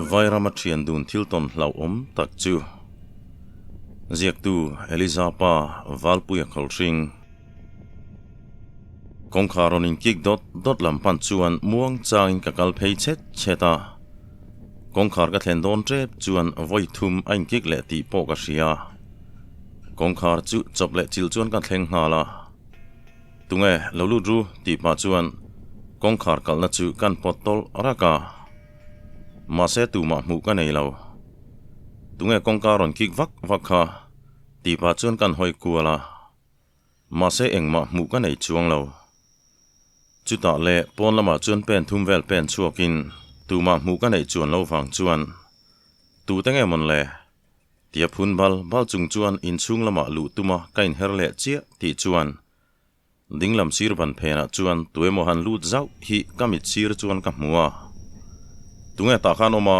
Vairama thian dun thil tawn hlauhawm tak chu ziaktu Eliza pa Valpuia Khawlhring kawngkhar rawn inkik dawt dawt lam pan chuan muang changin ka kal phei chhet chhet a, kawngkhar ka thlen dawn tep chuan vawi thum a inkik leh tih pawh ka hria. Kawngkhar chu chawp leh chilh chuan ka thleng nghal a. Tunge lo lut ru tih pah chuan kawngkhar kalhna chu kan pawt tawlh rak a. Mahse tumah hmuh ka nei lo. Tunge kawngka rawn kik vak vak kha tih pah chuan kan hawi kual a. Mahse engmah hmuh ka nei chuang lo. Chutah leh pawn lamah chuan pen thum vel pen chhuakin tumah hmuh ka neih chuan lo vang chuan tute nge mawn le? Tia phun bal bal chung chuan inchhung lamah luh tuma ka inher leh chiah tih chuan dinglam sir ban phenah chuan tuemaw han lut zauh hi ka mit sir chuan ka hmu a. Tunge tah khan awm a?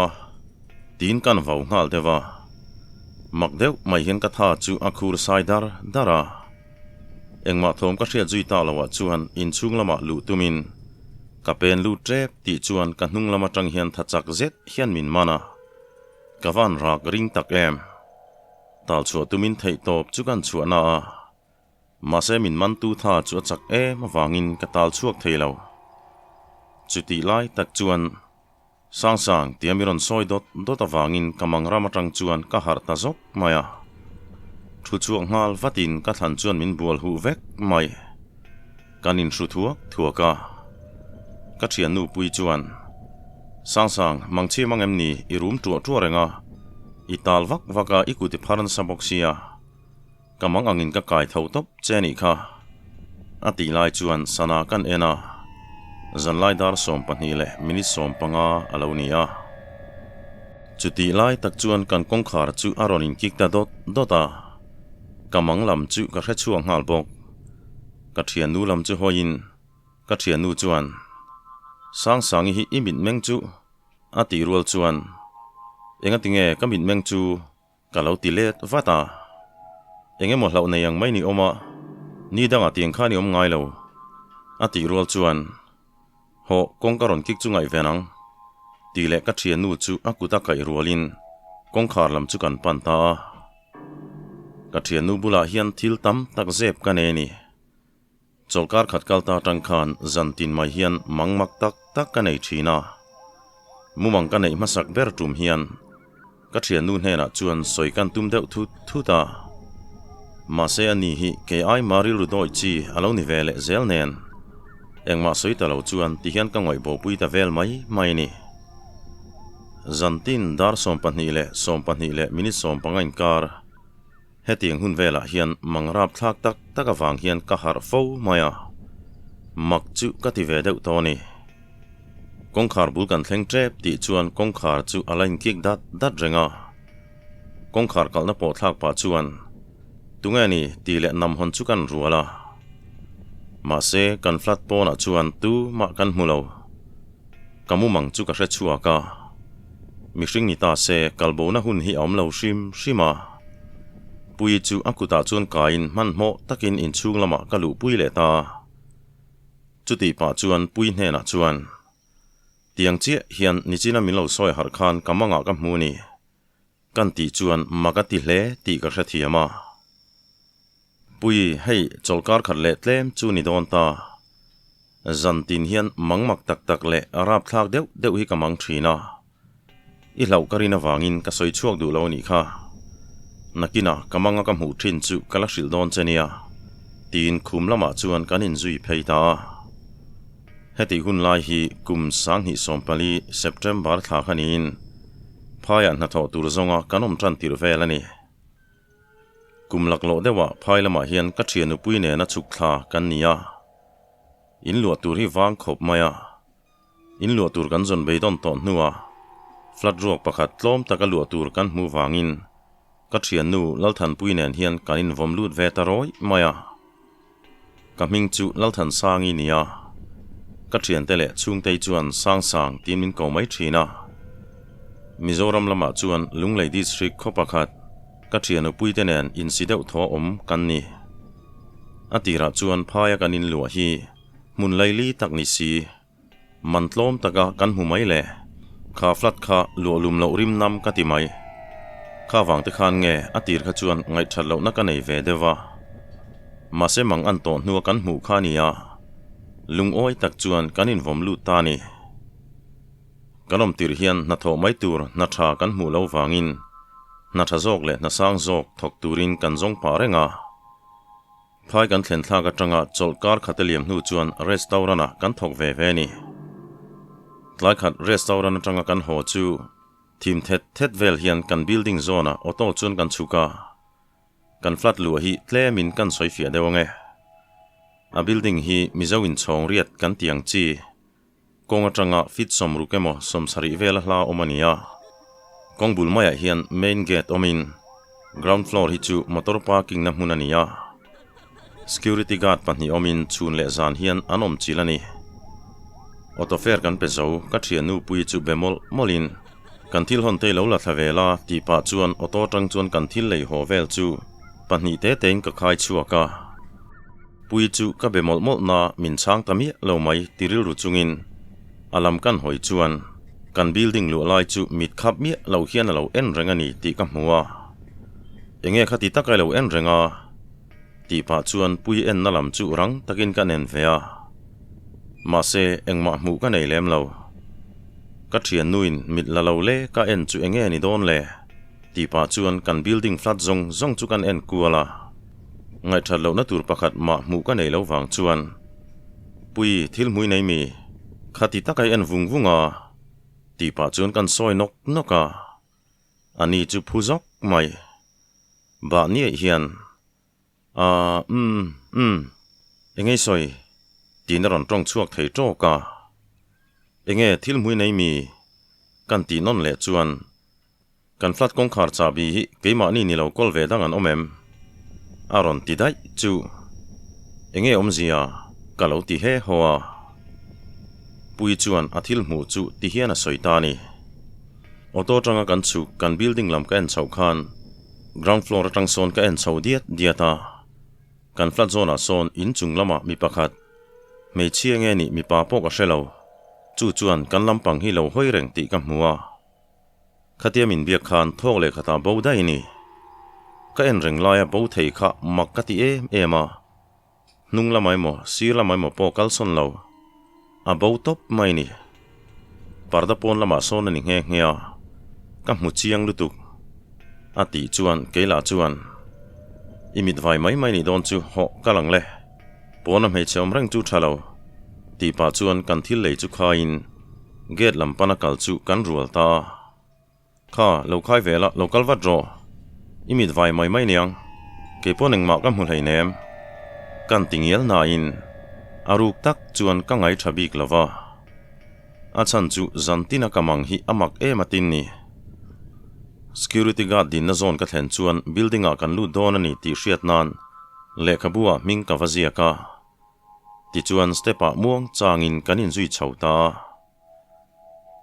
Tiin kan vau nghal deuh a. Mak deuh mai hian ka tha chu a khur sai dar dar a. Engmah thawm ka hriat zui tak loah chuan inchhung lamah luh tumin ka pen lut tep tih chuan ka hnung lam atang hian tha chak zet hian min man a. Ka van rak ring tak em? Tal chhuah tumin theih tawp chu kan chhuah na a, mahse min mantu tha chu a chak em avangin ka tal chhuak thei lo. Chutih lai tak chuan Sangsang tia mi rawn sawi dawt dawt avangin ka mang ram atang chuan ka harh ta zawk mai a. Thu chhuak nghal vatin ka thlan chuan min bual huh vek mai. Kan inhru thuak thuak a. Ka thiannu pui chuan, Sangsang, mangchhim ang em ni? I rum tuah tuah reng a. I tal vak vak a, i kut i phar nasa bawk sia. Ka mang angin ka kai tho tawp che a nih kha. A tih lai chuan sana kan en a, zanlai dar 12 leh minute 15 a lo ni a. Chutih lai tak chuan kan kawngkhar chu a rawn inkik ta dawt dawt a. Ka mang lam chu ka hre chhuak nghal bawk. Ka thiannu lam chu hawiin ka thiannu chuan, Sangsangi hi i mitmeng chu? a tih rual chuan, Engatinge ka mitmeng chu ka lo ti let vat a. Engemaw hlauh nei ang mai ni awm a, ni dangah tiang khan i awm ngai lo, a tih rual chuan, Hawh, kawngka rawn kik chu ngaihven ang, tih leh ka thiannu chu a kut a kaih rualin kawngkhar lam chu kan pan ta a. Ka thiannu bulah hian thil tam tak zep ka nei a ni. Chawlhkar khat kal ta atang khan zan tin mai hian mang mak tak tak ka nei thin a. Mumang ka neih hmasak ber tum hian ka thiannu hnenah chuan sawi kan tum deuh thut thut a. Mahse a ni hi kei ai ma rilru dawi chi a lo ni ve leh zel nen engmah sawi ta lo chuan ti hian ka ngawih bopui ta vel mai mai a ni. Zan tin dar 12 leh 12 leh minute 15 inkar hetiang hun velah hian mang rap thlak tak tak avang hian ka harh fo mai a, mak chu ka ti ve deuh tawh a ni. Kawngkhar bul kan thleng tep tih chuan kawngkhar chu a la inkik dat dat reng a, kawngkhar kalhna pawh thlak pah chuan tunge ni tih leh nam hawn chu kan rual a, mahse kan flat pawnah chuan tumah kan hmu lo. Ka mumang chu ka hre chhuak a, mihring ni ta se kalbona hun hi a awm lo hrim hrim a. Puii chu a kutah chuan kaiin hmanhmawh takin inchhung lamah ka luhpui leh ta. Chutih pah chuan Puii hnenah chuan, Tiang chiah hian nichina min lo sawi harh khan ka mangah ka hmu ni. Kan tih chuan mak a ti hle tih ka hrethiam a. Pui, hei chawlhkar khat leh tlem chu ni dawn ta. Zan tin hian mang mak tak tak leh rapthlak deuh deuh hi ka mang thin a. I hlauh ka rin avangin ka sawi chhuak duh lo a nih kha. Nakinah ka manga ka hmuh thin chu ka la hrilh dawn che nia, tiin khum lamah chuan kan inzui phei ta a. Hetih hun lai hi kum 2014 September thla kha niin phaiah hnathawh tur zawnga kan awm tan tirh vel a ni. Kum laklawh deuhah phai lamah hian ka thian nupui nena chhuk thla kan ni a. In luah tur hi vang khawp mai a. In luah tur kan zawn beidawn tawh hnuah flat ruak pakhat tlawm taka luah tur kan hmuh vangin ka thiannu Lalthanpui nen hian kan invawm lut ve ta rawih mai a. Ka hming chu Lalthansangi nia. Ka thiante leh chhungtei chuan Sangsang tiin min ko mai thin a. Mizoram lamah chuan Lunglei District khaw pakhat ka thian upuite nen insi deuh thaw awm kan ni. A tirah chuan phaia kan inluah hi hmun laili tak ni si, man tlawm taka kan hmu mai le. Kha flat kha luahlum loh rim nam ka ti mai. Kha vang te khan nge a tir kha chuan ngaihthat lohna ka nei ve deuh va. Mahse mang an tawh hnua kan hmuh kha nia, lungawi tak chuan kan invawm lut ta ni. Kan awm tirh hian hnathawh mai tur hna tha kan hmuh lo vangin hna tha zawk leh hna sang zawk thawk turin kan zawng pah reng a. Phai kan thlen thlak atanga chawlh kar khat a liam hnu chuan restaurant ah kan thawk ve ve a ni. Tlai khat restaurant atanga kan haw chu thim thet thet vel hian kan building zawn ah auto chuan kan chhuk a. Kan flat luah hi tlemin kan sawi fiah deuh ange. A building hi Mizo inchhawng riat kan ti ang chi. Kawng atanga feet 60 emaw 70 vela hla awm a ni a. Kawng bul maiah hian main gate awmin ground floor hi chu motor parking na hmun a ni a. Security guard pahnih awmin chhun leh zan hian an awm chil a ni. Auto fare kan pe zo, ka thiannu pui chu be mawlh mawlhin kan thil hawn te lo la thla ve la tih pah chuan auto atang chuan kan thil lei haw vel chu pahnih te tein ka khai chhuak a. Pui chu ka be mawlh mawlh na min chhang ta miah lo mai ti rilru chungin a lam kan hawi chuan kan building luah lai chu mit khap miah lo hian a lo en reng a ni tih ka hmu a. Enge khati taka i lo en reng a? tih pah chuan Pui enna lam chu rang takin ka en ve a. Mahse engmah hmuh ka nei lem lo. Ka thiannuin mit la lo le ka en chu enge ni dawn le? Tih pah chuan kan building flat zawng zawng chu kan en kual a. Ngaihthat lohna tur pakhat mah hmuh ka nei lo vang chuan, Pui, thil hmui nei mi? Khati taka i en vung vung a, tih pah chuan kan sawi nawk nawk a. Ani chu phu zawk mai. Bah niaih hian, Aaa, umm, umm, engei sawi? tiin a rawn tawng chhuak thei tawk a. Enge thil hmui nei mi? Kan tih nawn leh chuan, Kan flat kawngkhar chahbi hi keimahni ni lo kawl ve dang an awm em? A rawn ti daih chu. Enge awmzia? Ka lo ti he haw a. Pui chuan a thil hmuh chu ti hian a sawi ta a ni. Auto atanga kan chhuk kan building lam ka en chhoh khan ground floor atang sawn ka en chho diat diat a. Kan flat zawnah sawn inchung lamah mi pakhat, hmeichhia nge nih mipa pawh ka hre lo, chu chuan kan lampang hi lo hawi reng tih ka hmu a. Khatia min biak khan thawk leh khatah bo daih a ni. Ka en reng laia bo thei kha mak ka ti em em a. Hnung lamah emaw sir lamah emaw pawh kal sawn lo. A bo tawp mai a ni. Parda pawn lamah sawn a ni nghe nghe a. Ka hmu chiang lutuk. A tih chuan keilah chuan, I mit vai mai mai nih dawn chu hawh ka lang le. Pawna hmeichhe awm reng chu tha lo. Tih pah chuan kan thil lei chu khaiin gate lam pana kal chu kan rual ta a. Kha, lo khai ve la, lo kal vat rawh. I mit vai mai mai niang. Kei pawn engmah ka hmu hleinem. Kan ti ngial nain a ruk tak chuan ka ngai tha bik lo va. A chhan chu zantina ka mang hi a mak em atin ni. Security guard dinna zawn ka thlen chuan building ah kan lut dawn a ni tih hriat nan lehkhabu ah hming ka va ziak a. Tichuan step ah muang changin kan inzui chho ta a.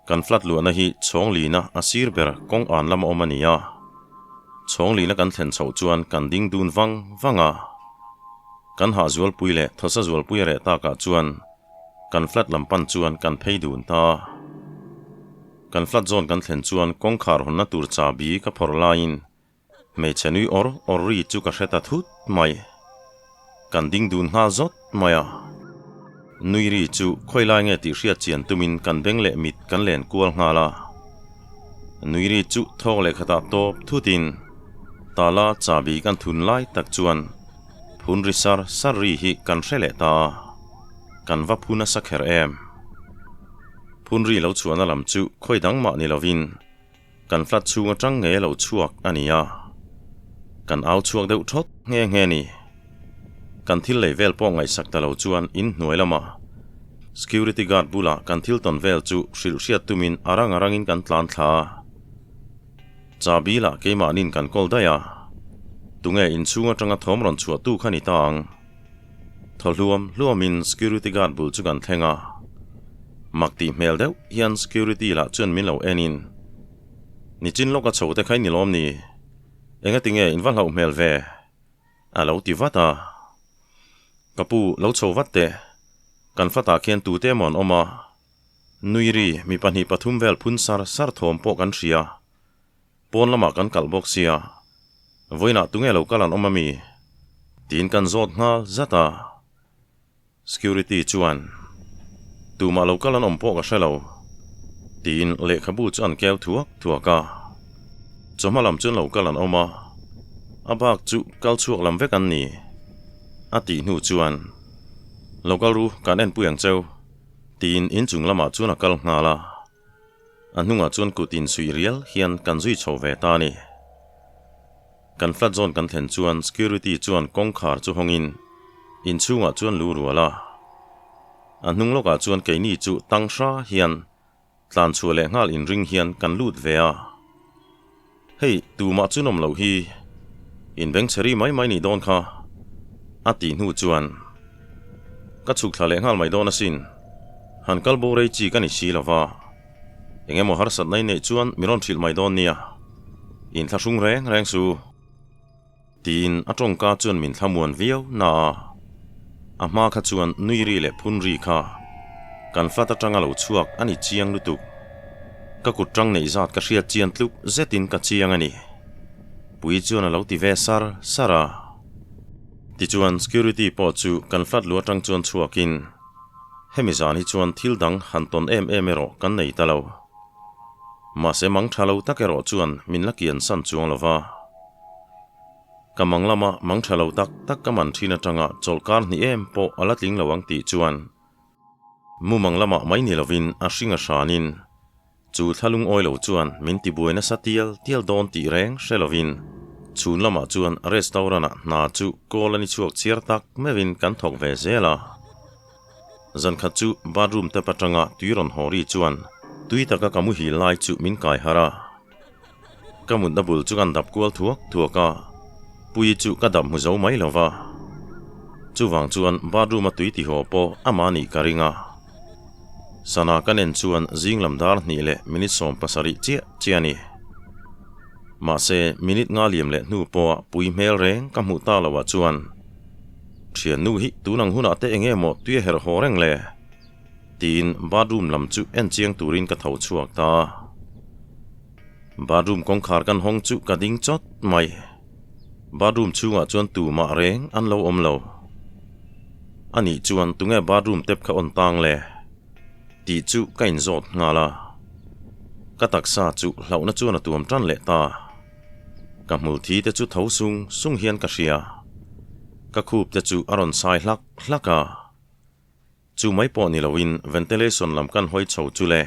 Kan flat luahna hi chhawng lina a sir ber kawng an lama awm a ni a. Chhawng lina kan thlen chhoh chuan kan ding dun vang vang a. Kan hahzualpui leh thawsa zualpui a reh takah chuan Kan flat lam pan chuan kan phei dun ta. Kan flat zawn kan thlen chuan kawngkhar hawnna tur chahbi ka phawrh laiin hmeichhe nui awr awr ri chu ka hre ta thut mai. Kan ding dun nghal zawt mai a. Nui ri chu khawi lai nge tih hriat chian tumin kan beng leh mit kan len kual nghal a. Nui ri chu thawk leh khatah tawp thutin tala chahbi kan thun lai tak chuan phun ri sar sar ri hi kan hre leh ta a. Kan va phu nasa kher em? Phunri lo chhuahna lam chu khawi dang mah ni lovin kan flat chhung atang ngei a lo chhuak a ni a. Kan au chhuak deuh thawt nghe nghe ni. Kan thil lei vel pawh ngaihsak ta lo chuan in hnuai lamah security guard bulah kan thil tawn vel chu hrilh hriat tumin a rang a rangin kan tlan thla a. Chabi lah keimahnin kan kawl daih a. Tunge inchhung atanga thawm rawn chhuah tu kha ni ta ang? Thaw hluam hluamin security guard bul chu kan thleng a, mak tih hmel deuh hian security lah chuan min lo enin, Nichin lawka chho te kha i ni lawm ni? Enga tinge in va hlauh hmel ve? a lo ti vat a. Ka pu, lo chho vat teh. Kan flatah khian tute emaw an awm a. Nui ri, mi pahnih pathum vel phun sar sar thawm pawh kan hria. Pawn lamah kan kalh bawk sia. Vawiinah tunge lo kal an awm ami? Tiin kan zawt nghal zat a. Security chuan, Tumah lo kal an awm pawh ka hre lo, tiin lehkhabu chu an keu thuak thuak a. Chawhma lam chuan lo kal an awm a, a bak chu kal chhuak lam vek an ni, a tih hnu chuan, Lo kal ru, kan enpui ang cheu, tiin inchung lamah chuan a kal nghal a. A hnungah chuan kut insuih rial hian kan zui chho ve ta a ni. Kan flat zawn kan thlen chuan security chuan kawngkhar chu hawngin inchhungah chuan lu rual a. A hnung lawkah chuan keini chu tang hra hian tlan chhuah leh nghal inring hian kan lut ve a. Hei, tumah chu nawm loh hi inbeng chhe ri mai mai nih dawn kha, a tih hnu chuan ka chhuk thla leh nghal mai dawn asin. Han kal bo rei chi ka ni si lo va, eng emaw harsatna i neih chuan mi rawn hrilh mai dawn nia, inthlahrung reng reng su. Tiin a tawngka chuan min thlamuan viau na a, a hma kha chuan nui ri leh phun ri kha kan flat atanga lo chhuak a ni chiang lutuk. Ka kut tang neih zat ka hriat chian tluk zetin ka chiang a ni. Pui chuan a lo ti ve sar sar a. Tichuan security pawh chu kan flat lu atang chuan chhuakin hemi zan hi chuan thil dang han tawn em em erawh kan nei ta lo. Mahse mang tha lo tak erawh chuan min la kian san chuang lo va. Ka mang lama mang tha lo tak tak ka man thin atanga chawlhkar hnih em pawh a la tling lo ang tih chuan mumang lamah mai ni lovin a hring a hranin chu thla lungawi lo chuan min tibuai nasa tial tial dawn tih reng hre lovin chhun lamah chuan restaurant ah hna chu kawl a ni chhuak chhiar tak meuhin kan thawk ve zel a. Zankhat chu bathroom tap atanga tui rawn haw ri chuan tui taka ka muhil lai chu min kai harh a. Ka mutna bul chu kan dap kual thuak thuak a, Puii chu ka dap hmu zo mai lo va. Chuvang chuan bathroom a tui tihaw pawh amah nih ka ring a. Sana ka nen chuan zing lam dar hnih leh minute 70 chiah chiah a ni. Mahse, minute nga liam leh hnu pawha Puii hmel reng ka hmuh ta loh ah chuan Thiannu hi tun ang hunah te enge maw tui a herh haw reng le? Tiin bathroom lam chu en chiang turin ka tho chhuak ta. Bathroom kawngkhar kan hawng chu ka ding chawt mai. Bathroom chhungah chuan tumah reng an lo awm lo. Anih chuan tunge bathroom tap kha on tang le? Tih chu ka inzawt nghal a. Ka taksa chu hlauhna chuan a tuam tan leh ta. Ka hmul thi te chu tho sung sung hian ka hria. Ka khup te chu a rawn sai hlak hlak a. Chu mai pawh ni loin ventilation lam kan hawi chho chu le.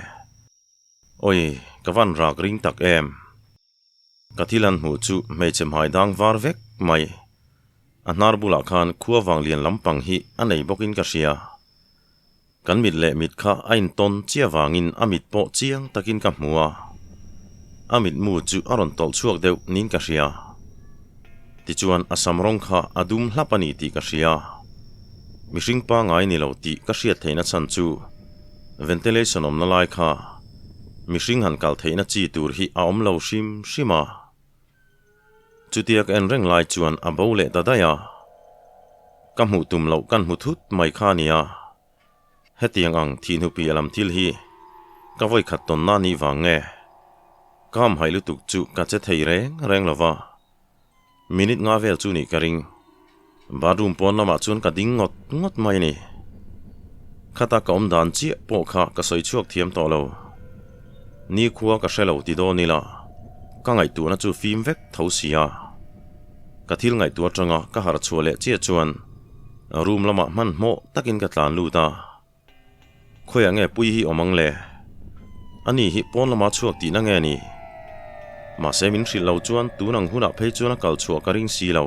Awi, ka van rak ring tak em. Ka thil han hmuh chu hmeichhe hmai dang var vek mai. A hnar bulah khan khua vang lian lampang hi a nei bawkin ka hria. Kan mit leh mit kha a intawn chiah vangin a mit pawh chiang takin ka hmu a, a mitmu chu a rawn tawlh chhuak deuh niin ka hria. Tichuan a sam rawng kha a dum hlap a ni tih ka hria. Mihring pangai ni lo tih ka hriat theihna chhan chu ventilation awmna lai kha mihring han kal theihna chi tur hi a awm lo hrim hrim a. Chutia ka en reng lai chuan a bo leh ta daih a, ka hmuh tum loh kan hmu thut mai kha a nia. Hetiang ang thihnupi a lam thil hi ka vawi khat tawn na nih vang nge? Ka hamhaih lutuk chu ka che thei reng reng lo va, minute nga vel chu nih ka ring. Bathroom pawn lamah chuan ka ding ngawt ngawt mai a ni. Khata ka awm dan chiah pawh kha ka sawi chhuak thiam tawh lo. Nikhua ka hre lo ti dawn ila, ka ngaihtuahna chu fim vek tho si a. Ka thil ngaihtuah atanga ka harh chhuah leh chiah chuan room lamah hmanhmawh takin ka tlan lut a. Khawiah nge pui hi awm ang le? Ani hi pawn lama chhuak tihna nge ni? Mahse min hrilh lo chuan tun ang hunah phei chuan a kal chhuah ka ring si lo.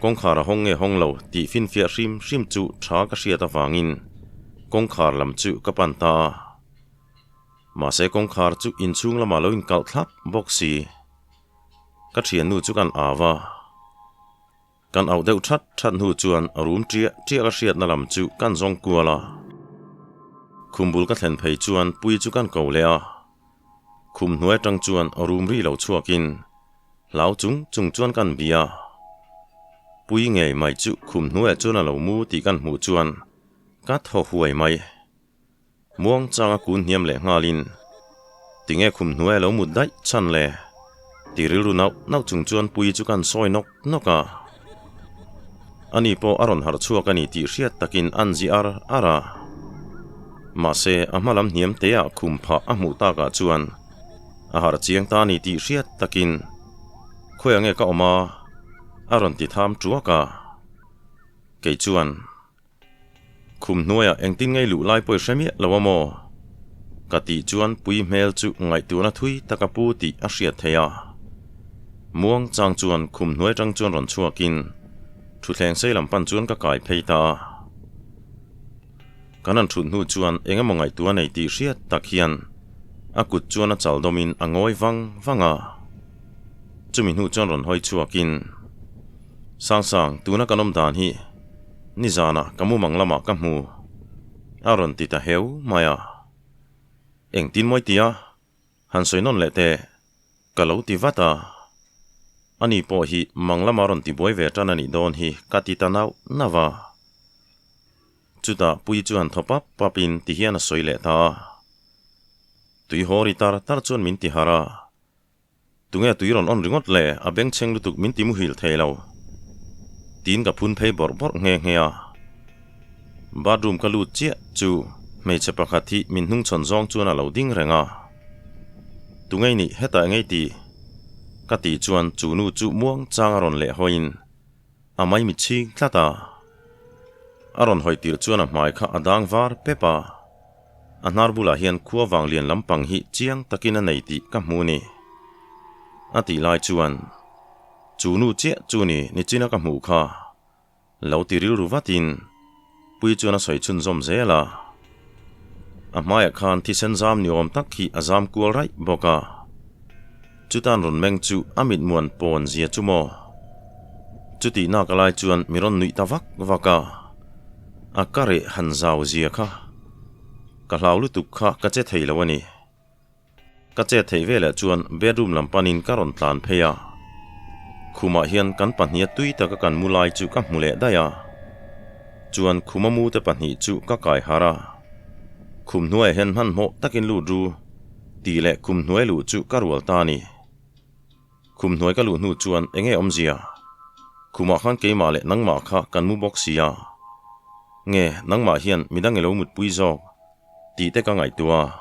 Kawngkhar a hawng nge hawng lo tih finfiah hrim hrim chu tha ka hriat avangin kawngkhar lam chu ka pan ta a. Mahse kawngkhar chu inchhung lamah lo inkalh thlap bawk si. Ka thiannu chu kan au a. Kan auh deuh that that hnu chuan rum ṭiah ṭiah ka hriatna lam chu kan zawng kual a. Khum bul ka thlen phei chuan pui chu kan ko leh a. Khum hnuai aṭang chuan rum ri lo chhuakin hlau chung chung chuan kan bia. Pui ngei mai chu khum hnuaiah chuan a lo mu tih kan hmuh chuan ka thaw huai mai. Muang changa kun hniam leh nghalin, Tinge khum hnuai a lo mut daih chhan le? Ti rilru nauh nauh chung chuan Puii chu kan sawi nawk nawk a. Ani pawh a rawn harh chhuak a ni tih hriat takin an zi ar ar a. Mahse, a hma lam hniam teah khum phah a hmuh takah chuan a harh chiang ta a ni tih hriat takin, Khawiah nge ka awm a? A rawn ti tham tuak a. Kei chuan. Khum hnuaiah engtin ngei luh lai pawh i hre miah lo a maw? Ka tih chuan pui hmel chu ngaihtuahna thui tak a pu tih a hriat theih a. Muang chang chuan khum hnuai atang chuan rawn chhuakin thutthleng sei lam pan chuan ka kai phei ta a. Kan han thut hnu chuan eng emaw ngaihtuah nei tih hriat tak hian a kut chuan a chal dawmin a ngawi vang vang a. Chumi hnu chuan rawn hawi chhuakin, Sangsang, tuna kan awm dan hi Nizanah ka mumang lamah ka hmu, a rawn ti ta heu mai a. Engtin mawi tia han sawi nawn leh teh, ka lo ti vat a. Ani pawh hi mang lama rawn ti buai ve tan a nih dawn hi ka ti ta nauh nauh a. Chutah Puii chuan thaw pap papin ti hian a sawi leh ta a. Tui haw ri tar tar chuan min ti harh a. Tunge tui rawn awn ringawt le, a bengchheng lutuk min ti muhil thei lo. Tiin ka phun phei bawrh bawrh nghe nghe a. Bathroom ka lut chiah chu hmeichhe pakhat hi min hnungchhawn zawng chuan a lo ding reng a. Tunge i nih hetah engei ti? Ka tih chuan chu nu chu muang chang a rawn leh hawiin a maimi chhing tlat a. A rawn hawi tir chuan a hmai kha a dang var pep a. A hnar bulah hian khua vang lian lampang hi chiang takin a nei tih ka hmu ni. A tih lai chuan, Chu nu chiah chu ni nichina ka hmuh kha. Lo ti rilru vatin Puii chuan a sawi chhunzawm zel a. A hmaiah khan thisen zam ni awm tak hi a zam kual raih bawk a. Chutan rawn meng chu a mitmuan pawn zia chu maw? Chutih nak a lai chuan mi rawn nuih ta vak vak a. A ka reh han zau zia kha. Ka hlau lutuk kha ka che thei lo a ni. Ka che theih veleh chuan bedroom lam panin ka rawn tlan phei a. Khumah hian kan pahniha tui taka kan mu lai chu ka hmu leh daih a. Chuan khuma mute pahnih chu ka kai harh a. Khum hnuaiah hian hmanhmawh takin lut ru tih leh khum hnuai luh chu ka rual ta a ni. Khum hnuai ka luh hnu chuan eng nge awmzia? Khumah khan keimah leh nangmah kha kan mu bawk si a. Nge nangmah hian midang i lo mutpui zawk tih te ka ngaihtuah a.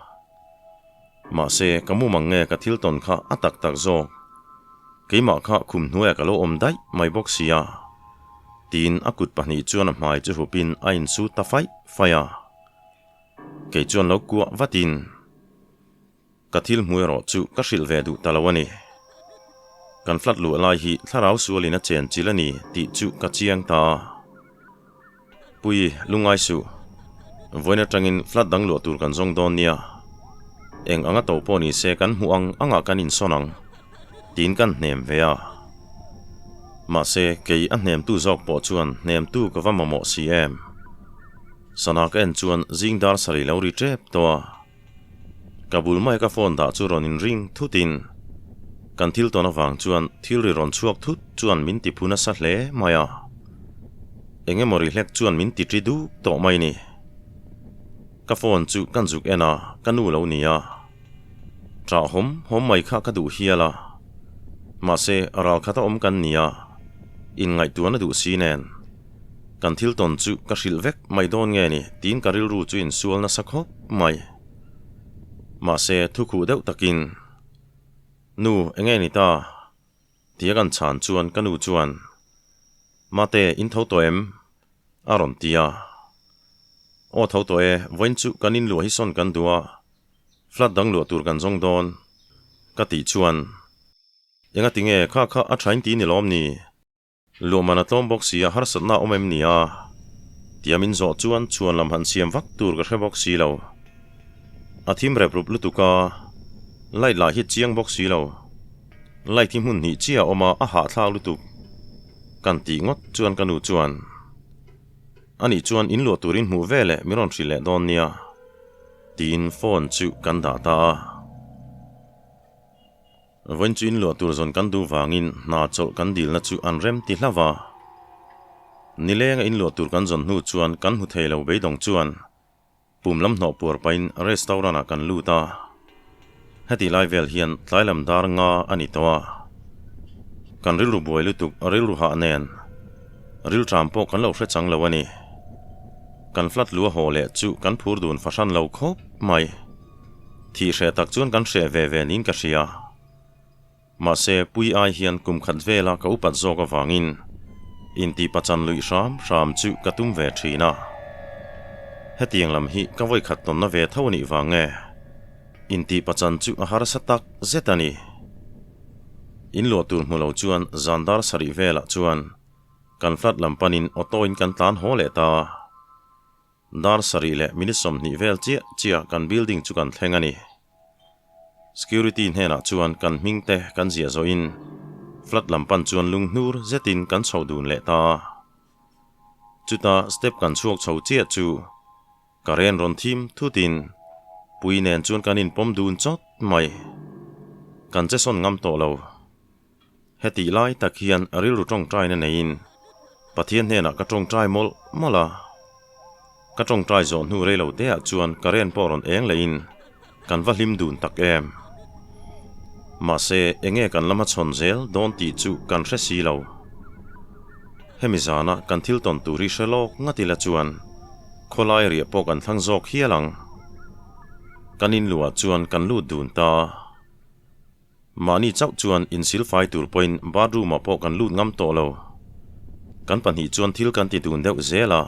Mahse ka mu mang nge ka thil tawn kha a tak tak zawk. Keimah kha khum hnuaiah ka lo awm daih mai bawk si a. Tiin a kut pahnih chuan a hmai chu hupin a insu ta faih faih a. Kei chuan lo kuah vatin. Ka thil hmu erawh chu ka hrilh ve duh ta lo a ni. Kan flat luah lai hi thlarau sualin a chen chil a ni tih chu ka chiang ta a. Pui, lungngai suh. Vawiin atangin flat dang luah tur kan zawng dawn nia. Eng anga to pawh ni se kan hmuh ang angah kan insawn ang tiin kan hnem ve a. Mahse, kei a hnemtu zawk pawh chuan hnemtu ka va mamawh si em. Sana ka en chuan zing dar sarih lo ri tep tawh a. Ka bul mai ka phone dah chu rawn in ring thut in kan thil tawn avang chuan thil ri rawn chhuak thut chuan min ti phu nasa hle mai a. Eng emaw ri hlek chuan min ti ṭi duk tawh mai ni. Ka phone chu kan zuk en a, ka nu lo ni a. Ṭah hawm hawm mai kha ka duh hial a. Mahse ral khat a awm kan ni a, inngaihtuahna duh si nen. Kan thil tawn chu ka hrilh vek mai dawn nge ni tiin ka rilru chu insual nasa khawp mai. Mahse thu khuh deuh takin, Nu, enge ni ta? tia kan chhan chuan ka nu chuan, Mate, in tho tawh em? a rawn ti a. Aw tho tawh e, vawiin chu kan inluah hi sawn kan duh a, flat dang luah tur kan zawng dawn, ka tih chuan, Engati nge kha kha a thain ti ni lawm ni? Luahman a tlawm bawk si a, harsatna a awm em ni a? Tia min zawh chuan chhuan lam han siam vak tur ka hre bawk si lo. A thim rep rup lutuk a, light lah hi chiang bawk si lo. Light hi hmun hnih chiah a awm a, a hahthlak lutuk. Kan tih ngawt chuan ka nu chuan, Anih chuan in luah turin hmuh ve leh min rawn hrilh leh dawn nia, tiin phone chu kan dah ta a. Vawiin chu inluah tur zawn kan duh vangin hna chawlh kan dilna chu an rem ti hlauh a. Nilenga in luah tur kan zawn hnu chuan kan hmu thei lo beidawng chuan pum lam hnawh puar pahin restaurant ah kan lut a. Heti lai vel hian tlai lam dar nga a ni tawh a. Kan rilru buai lutuk rilru hah nen rilṭam pawh kan lo hre chang lo a ni. Kan flat lu a haw leh chu kan phur dun fahran lo khawp mai. Thih hreh tak chuan kan hreh ve ve niin ka hria. Mahse, pui ai hian kum khat vela ka upat zawk avangin inti pachan luih hram hram chu ka tum ve thin a. Hetiang lam hi ka vawikhat tawnna ve tho anih vang nge? Inti pachan chu a harsa tak zet a ni. In luah tur hmu lo chuan zan dar sarih velah chuan kan flat lam panin auto in kan tlan haw leh ta. Dar sarih leh minute 20 vel chiah chiah kan building chu kan thleng a ni. Security hnenah chuan kan hming te kan ziah zawhin flat lam pan chuan lunghnur zetin kan chho dun leh ta. Chuta step kan chhuak chho chiah chu ka ren rawn thim thutin pui nen chuan kan inpawm dun chawt mai. Kan che sawn ngam tawh lo. Hetih lai tak hian rilru tawngtaina neiin Pathian hnenah ka tawngtai mawlh mawlh a. Ka tawngtai zawh hnu rei lo teah chuan ka ren pawh rawn eng lehin kan va hlim dun tak em. Mahse, enge kan la hmachhawn zel dawn tih chu kan hre si lo. Hemi zana kan thil tawn tur hi hre lawk ngat ila chuan khawlai riah pawh kan thlang zawk hial ang. Kan inluah chuan kan lut dun ta. Mahni chauh chuan insilfai tur pawhin bathroom ah pawh kan lut ngam tawh lo. Kan pahnih chuan thil kan ti dun deuh zel a.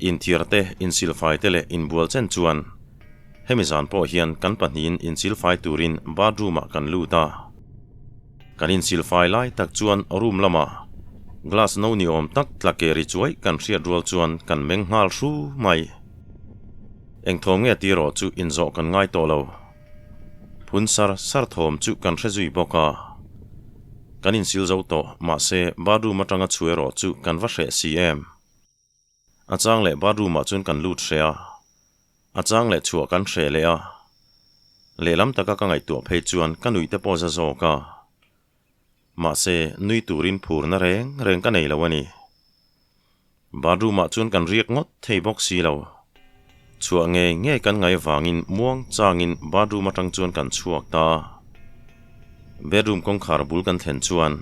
Inthiar te, insilfai te leh inbual chen chuan hemi zan pawh hian kan pahnihin insilfai turin bathroom ah kan lut a. Kan insilfai lai tak chuan room lamah glass no ni awm tak tla ke ri chuai kan hriat rual chuan kan meng nghal hru mai. Engthawm nge tiraw chu inzawh kan ngai tawh lo. Phun sar sar thawm chu kan hre zui bawk a. Kan insil zo tawh, mahse bathroom atanga chhu erawh chu kan va hreh si em. A chang leh bathroom ah chuan kan lut hreh a, a chang leh chhuah kan hreh leh a. Lehlam taka ka ngaihtuah phei chuan ka nuih te pawh za zawk a. Mahse nui turin phurna reng reng ka nei lo a ni. Bathroom ah chuan kan riak ngawt thei bawk si lo. Chhuah ngei ngei kan ngai vangin muang changin bathroom atang chuan kan chhuak ta. Bedroom kawngkhar bul kan thlen chuan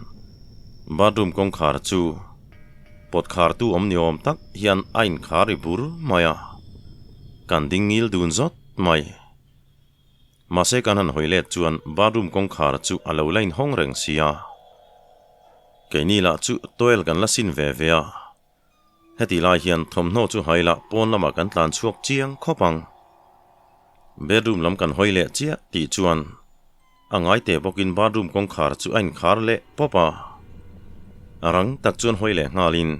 bathroom kawngkhar chu pawt khartu awm ni awm tak hian a inkhar ri bur mai a. Kan ding ngil dun zawt mai. Mahse kan han hawi let chuan bathroom kawngkhar chu a lo la inhawng reng si a. Keini lah chu towel kan la sin ve ve a. Heti lai hian thawmhnaw chu hai lah pawn lamah kan tlan chhuak chiang khawp ang. Bedroom lam kan hawi leh chiah tih chuan a ngai teh bawkin bathroom kawngkhar chu a inkhar leh pawp a. A rang tak chuan hawi leh nghalin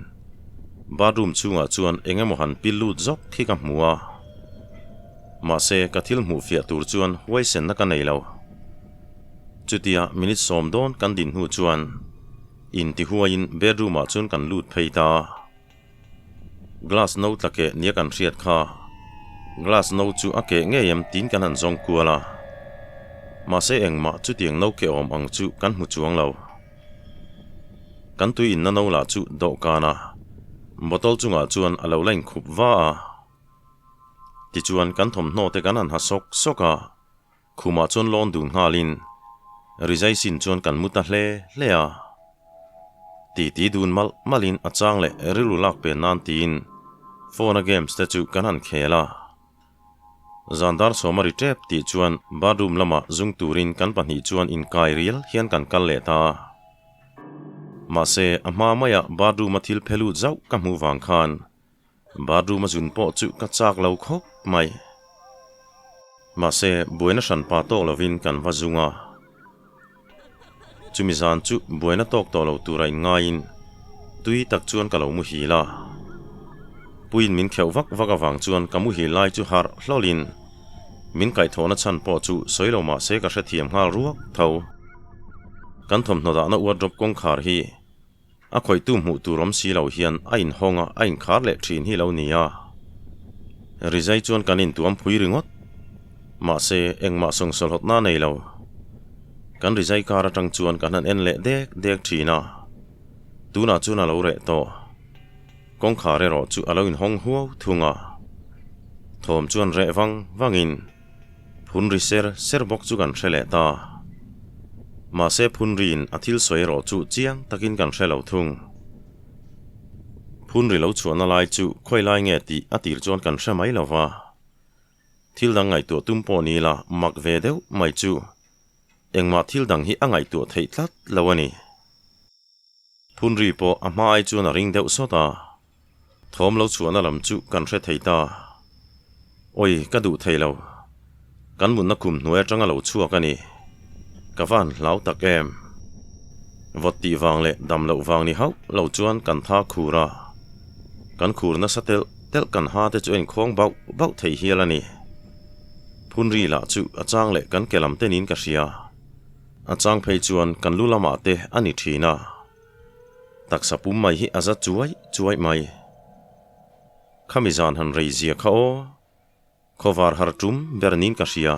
bathroom chhungah chuan eng emaw han pil lut zawk khi ka hmu a. Mahse ka thil hmuh fiah tur chuan huaisenna ka nei lo. Chutia minute 10 dawn kan din hnu chuan intihuaiin bedroom ah chuan kan lut phei ta. Glass no tla keh nia kan hriat kha. Glass no chu a keh ngei em tiin kan han zawng kual a. Mahse engmah chutiang no keh awm ang chu kan hmu chuang lo. Kan tui inna no lah chu dawhkan a bottle chungah chuan a lo la inkhup va a. Tichuan kan thawmhnaw te kan han ha sawk sawk a, khumah chuan lawn dun nghalin rizai sin chuan kan mu ta hle hle a. Titi dun malh malhin a chang leh rilru lak pen nan tiin phone a games te chu kan han khel a. Zan dar sawm a ri tep tih chuan bathroom lamah zung turin kan pahnih chuan inkai rial hian kan kal leh ta. Mahse a hma maia bathroom a thil phe lut zauh ka hmuh vang khan Bathroom a zun pawh chu ka chak lo khawp mai. Mahse, buaina hran pa tawk lovin kan va zung a. Chumi zan chu buaina tawk tawh lo tura inngaiin tui tak chuan ka lo muhil a. Puiin min kheuh vak vak avang chuan ka muhil lai chu harh hlawlin min kaihthawhna chhan pawh chu sawi lo mahse ka hrethiam nghal ruak tho. Kan thawmhnaw dahna wardrobe kawngkhar hi A khawihtu hmuh tur awm si lo hian a inhawng a, a inkhar leh thin hi lo ni a. Rizai chuan kan intuam phui ringawt. Mahse, engmah sawngsawlhawtna a nei lo. Kan rizai kar atang chuan kan han en leh dek dek thin a. Tunah chuan a lo reh tawh. Kawngkhar erawh chu a lo inhawng huau thung a. Thawm chuan reh vang vangin phun ri ser ser bawk chu kan hre leh ta. Mahse phun riin a thil sawi erawh chu chiang takin kan hre lo thung. Phun ri lo chhuahna lai chu khawi lai nge tih a tir chuan kan hre mai lo va. Thil dang ngaihtuah tum pawh ni la mak ve deuh mai chu engmah thil dang hi a ngaihtuah theih tlat lo a ni. Phun ri pawh a hma ai chuan a ring deuh sawt a, thawm lo chhuahna lam chu kan hre thei ta. Awi, ka duh thei lo. Kan mutna khum hnuai atanga lo chhuak a ni. Ka van hlau tak em. Vawt tih vang leh dam loh vang ni hauh lo chuan kan tha khur a. Kan khur nasa telh telh kan ha te chu a inkhawng bauh bauh thei hial a ni. Phun ri lah chu a chang leh kan ke lam tenin ka hria. A chang phei chuan kan lu lamah te a ni thin a, taksa pum mai hi a za chuai chuai mai. Khami zan han rei zia kha aw, khawvar har tum ber niin ka hria.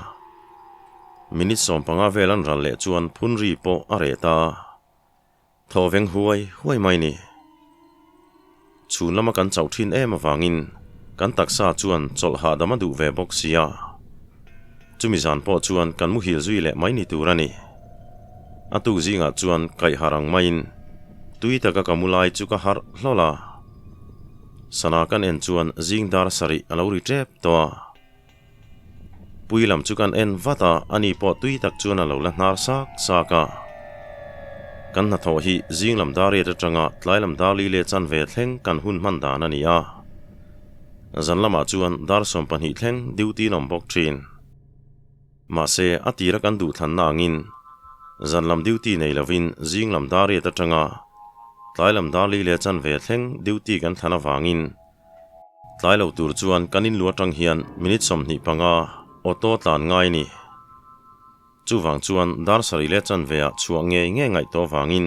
Minute 15 vel an ral leh chuan phun ri pawh a reh ta. Thaw veng huai huai mai ni. Chhun lama kan chauh thin em avangin kan taksa chuan chawlh hahdam a duh ve bawk sia. Chumi zan pawh chuan kan muhil zui leh mai ni tur a ni. A tuk zingah chuan kaih harh ang maiin tui taka ka mu lai chu ka harh hlawl a. Sana kan en chuan zing dar sarih a lo ri tep tawh a. Pui lam chu kan en vat a, ani pawh tui tak chuan a lo la hnar sak sak a. Kan hnathawh hi zing lam dar riat atanga tlai lam dar li leh chanve thleng kan hun hman dan a ni a. Zan lamah chuan dar 12 thleng duty an awm bawk thin. Mahse, a tira kan duhthlanna angin zan lam duty nei lovin zing lam dar riat atanga tlai lam dar li leh chanve thleng duty kan thlan avangin Tlai lo tur chuan kan inlu atang hian minute 25 auto tlan ngai a ni. Chuvang chuan dar sarih leh chanve ah chhuah ngei ngei ngaihtuah avangin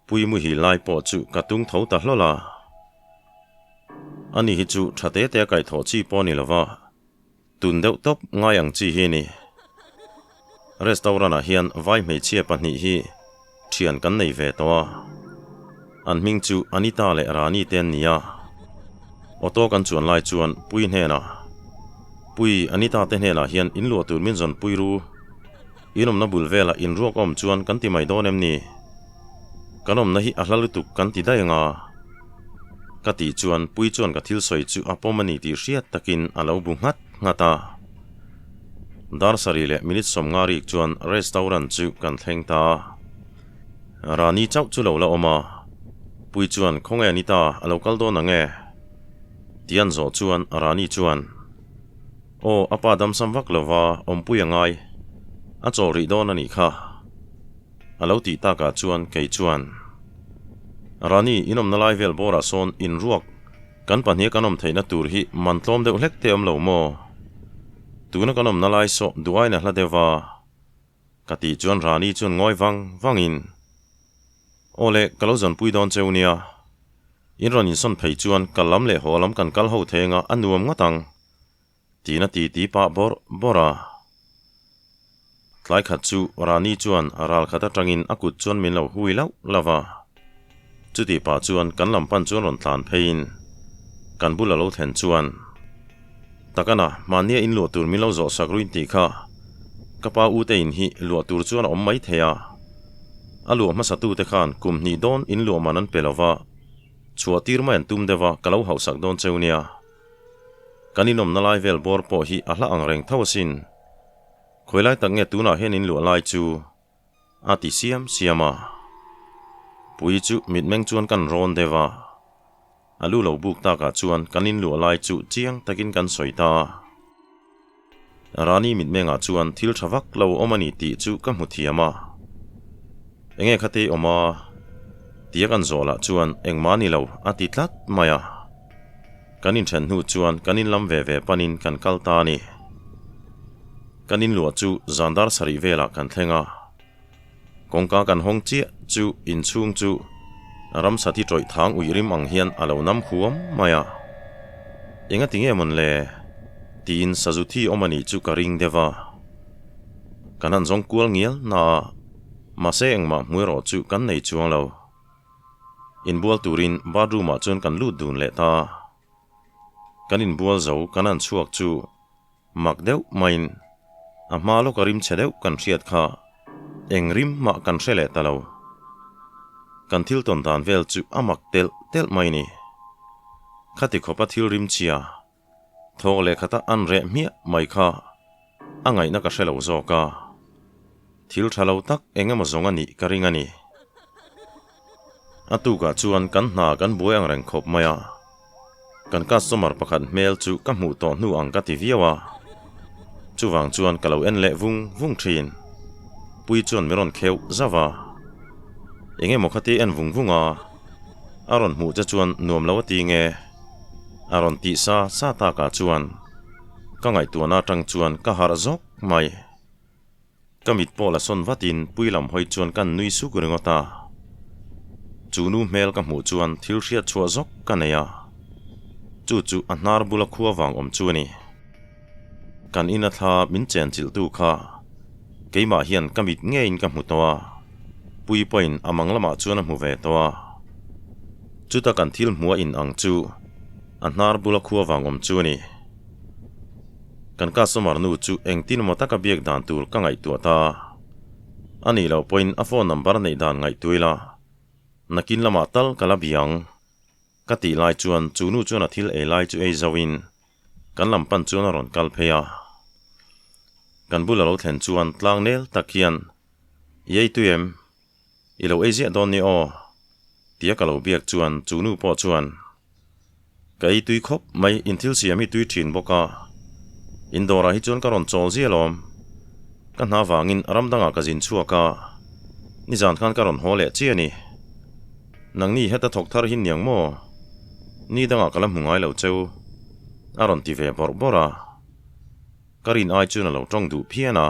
Pui muhil lai pawh chu ka tung tho ta hlawl a. Ani hi chu tha te te a kaihthawh chi pawh a ni lova, tun deuh tawp ngai ang chi hi a ni. Restaurant ah hian vai hmeichhia pahnih hi thian kan nei ve tawh a, an hming chu Anita leh Rani te an ni a. Auto kan chuan lai chuan Pui hnenah, Pui, Anita te hnenah hian in luah tur min zawn pui ru, in awmna bul velah in ruak awm chuan kan ti mai dawn em ni? Kan awmna hi a hla lutuk kan ti daih anga. Ka tih chuan Pui chuan ka thil sawi chu a pawm a ni tih hriat takin a lo bu nghat nghat a. Dar sarih leh minute 50 rik chuan restaurant chu kan thleng ta. Rani chauh chu lo la awm a, Pui chuan khawnge Anita a lo kal dawn ang e? Tih an zawh chuan Rani chuan, Aw, a pa damsam vak lova awmpui a ngai, a chawl rih dawn a nih kha. A lo tih takah chuan kei chuan, Rani, in awmna lai vel bawrah sawn inruak Kan pahnih kan awm theihna tur hi man tlawm deuh hlek te awm lo maw? Tuna kan awmna lai saw duaina hla deuh va. Ka tih chuan Rani chuan ngawi vang vangin, Aw le, ka lo zawnpui dawn cheu nia. In rawn insawn phei chuan kal lam leh haw lam kan kal ho thei anga a nuam ngawt ang. Tiin a titi pah bawrh bawrh a. Tlai khat chu Rani chuan ral khat atangin a kut chuan min lo hui lauh lauh a. Chutih pah chuan kan lam pan chuan rawn tlan pheiin kan bul a lo thlen chuan, Takana, mahnia in luah tur min lo zawh sak ruin tih kha ka pa u te in hi luah tur chuan a awm mai thei a. A luah hmasatute khan kum hnih dawn in luah man an pe lo va, chhuah tir mai an tum deuh a, ka lo hauhsak dawn cheu nia. Kan inawmna lai vel bawr pawh hi a hla ang reng tho asin. Khawi lai tak nge tunah hian in luah lai chu a ti siam siam a. Pui chu mitmeng chuan kan rawn deuh a. A lu lo buk takah chuan kan in luah lai chu chiang takin kan sawi ta. Rani mitmengah chuan thil tha vak lo awm a ni tih chu ka hmu thiam a. Enge khatei awm a? Tia kan zawh lah chuan engmah ni lo a ti tlat mai a. Kan inthen hnu chuan kan inlam ve ve panin kan kal ta a ni. Kan inluah chu zan dar sarih velah kan thleng a. Kawngka kan hawng chiah chu inchhung chu ramsa thi tawih thang uih rim ang hian a lo nam huam mai a. Enga ti nge mawn le? Tiin sazu thi awm a nih chu ka ring deuh a. Kan han zawng kual ngial na a, mahse engmah hmu erawh chu kan nei chuang lo. Inbual turin bathroom ah chuan kan lut dun leh ta. Kan inbual zo kan han chhuak chu mak deuh maiin a hma lawka rim chhe deuh kan hriat kha eng rim mah kan hre leh ta lo. Kan thil tawn dan vel chu a mak telh telh mai ni. Khati khawpa thil rim chhia Thawk leh khata an reh hmiah mai kha a ngaihna ka hre lo zawk a, thil tha lo tak eng emaw zawng a nih ka ring a ni. A tukah chuan kan hna kan buai ang reng khawp mai a, kan customer pakhat hmel chu ka hmuh tawh hnu ang ka ti viau a, chuvang chuan ka lo en leh vung vung thin. Pui chuan mi rawn kheuh zauh a, eng emaw khati en vung vung a, a rawn hmuh che chuan nuam lo a ti nge? A rawn tih sa sa takah chuan ka ngaihtuahna atang chuan ka harh zawk mai. Ka mit pawh la sawn vatin pui lam hawi chuan ka nui suk ringawt a. Chu nu hmel ka hmuh chuan thil hriat chhuah zawk ka nei a, chu chu a hnar bula khua vang awm chu a ni. Kan ina thla min chen chilhtu kha keimah hian ka mit ngeiin ka hmu tawh a, pui pawhin a mang lamah chuan a hmu ve tawh a. Chuta kan thil hmuh a in ang chu a hnar bula khua vang awm chu a ni. Kan customer nu chu engtin emaw taka biak dan tur ka ngaihtuah ta. A nih loh pawhin a phone number neih dan ngaihtuah ila nakin lamah tal ka la biang. Ka tih lai chuan chu nu chuan a thil ei lai chu ei zauhin Kan lam pan chuan a rawn kal phei a. Kan bul a lo thlen chuan tlang nel tak hian, I ei tui em? I lo ei ziah dawn ni aw? Tia ka lo biak chuan chu nu pawh chuan, Ka ei tui khawp mai, in thil siam hi tui thin bawk a. In dawrah hi chuan ka rawn chawl ziah alawm. Ka hna vangin ram dangah ka zin chhuak a, nizan khan ka rawn haw leh chiah a ni. Nangni heta thawk thar hi niang maw? Ni dangah ka la hmu ngai lo cheu, a rawn ti ve bawrh bawrh a. Ka rin ai chuan a lo tawng duh phian a.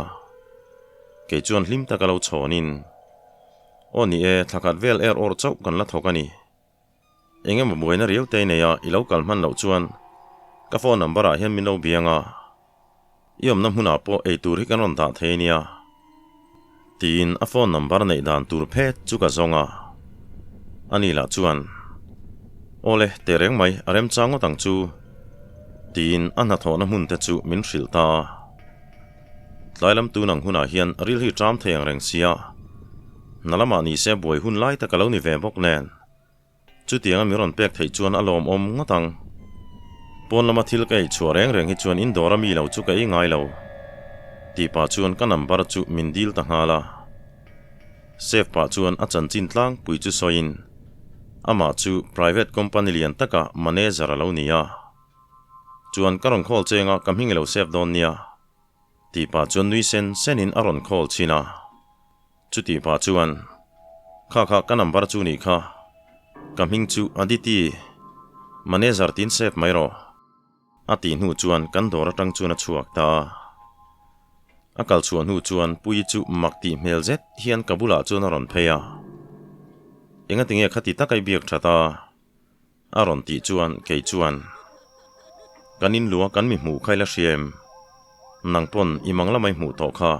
Kei chuan hlim taka lo chhawnin, Aw ni e, thla khat vel er awr chauh kan la thawk a ni. Eng emaw buaina riau te i nei a, i lo kal hman loh chuan ka phone number ah hian min lo biang a, i awmna hmunah pawh ei tur hi kan rawn dah thei nia. Tiin a phone number neih dan tur phet chu ka zawng a. Ani lah chuan, Awle, teh reng mai, a remchang ngawt ang chu, tiin a hnathawhna hmun te chu min hrilh ta a. Tlai lam tun ang hunah hian ril hi ṭam thei ang reng sia, hna lamah ni se buai hun lai tak a lo ni ve bawk nen. Chutianga mi rawn pek theih chuan a lawmawm ngawt ang. Pawn lama thil ka ei chhuah reng reng hi chuan in dawr a mi lo chu ka ei ngai lo. Tih pah chuan ka number chu min dil ta nghal a. Save pah chuan a chanchin tlangpui chu sawiin amah chu private company lian taka manager a lo ni a. Chuan ka rawn call cheng a ka hming i lo save dawn nia. Tih pah chuan nui sen senin a rawn call chhin a. Chutih pah chuan, Kha kha ka number chu nih kha, ka hming chu Aditi, manager tin save mai rawh, a tih hnu chuan kan dawr atang chuan a chhuak ta a. A kal chhuah hnu chuan Puii chu mak tih hmel zet hian ka bulah chuan a rawn phei a. Engatinge khati taka i biak that a? A rawn tih chuan kei chuan, Kan in lua kan mi hmuh kha i la hria em? Nang pawn i mang lamai hmuh tawh kha.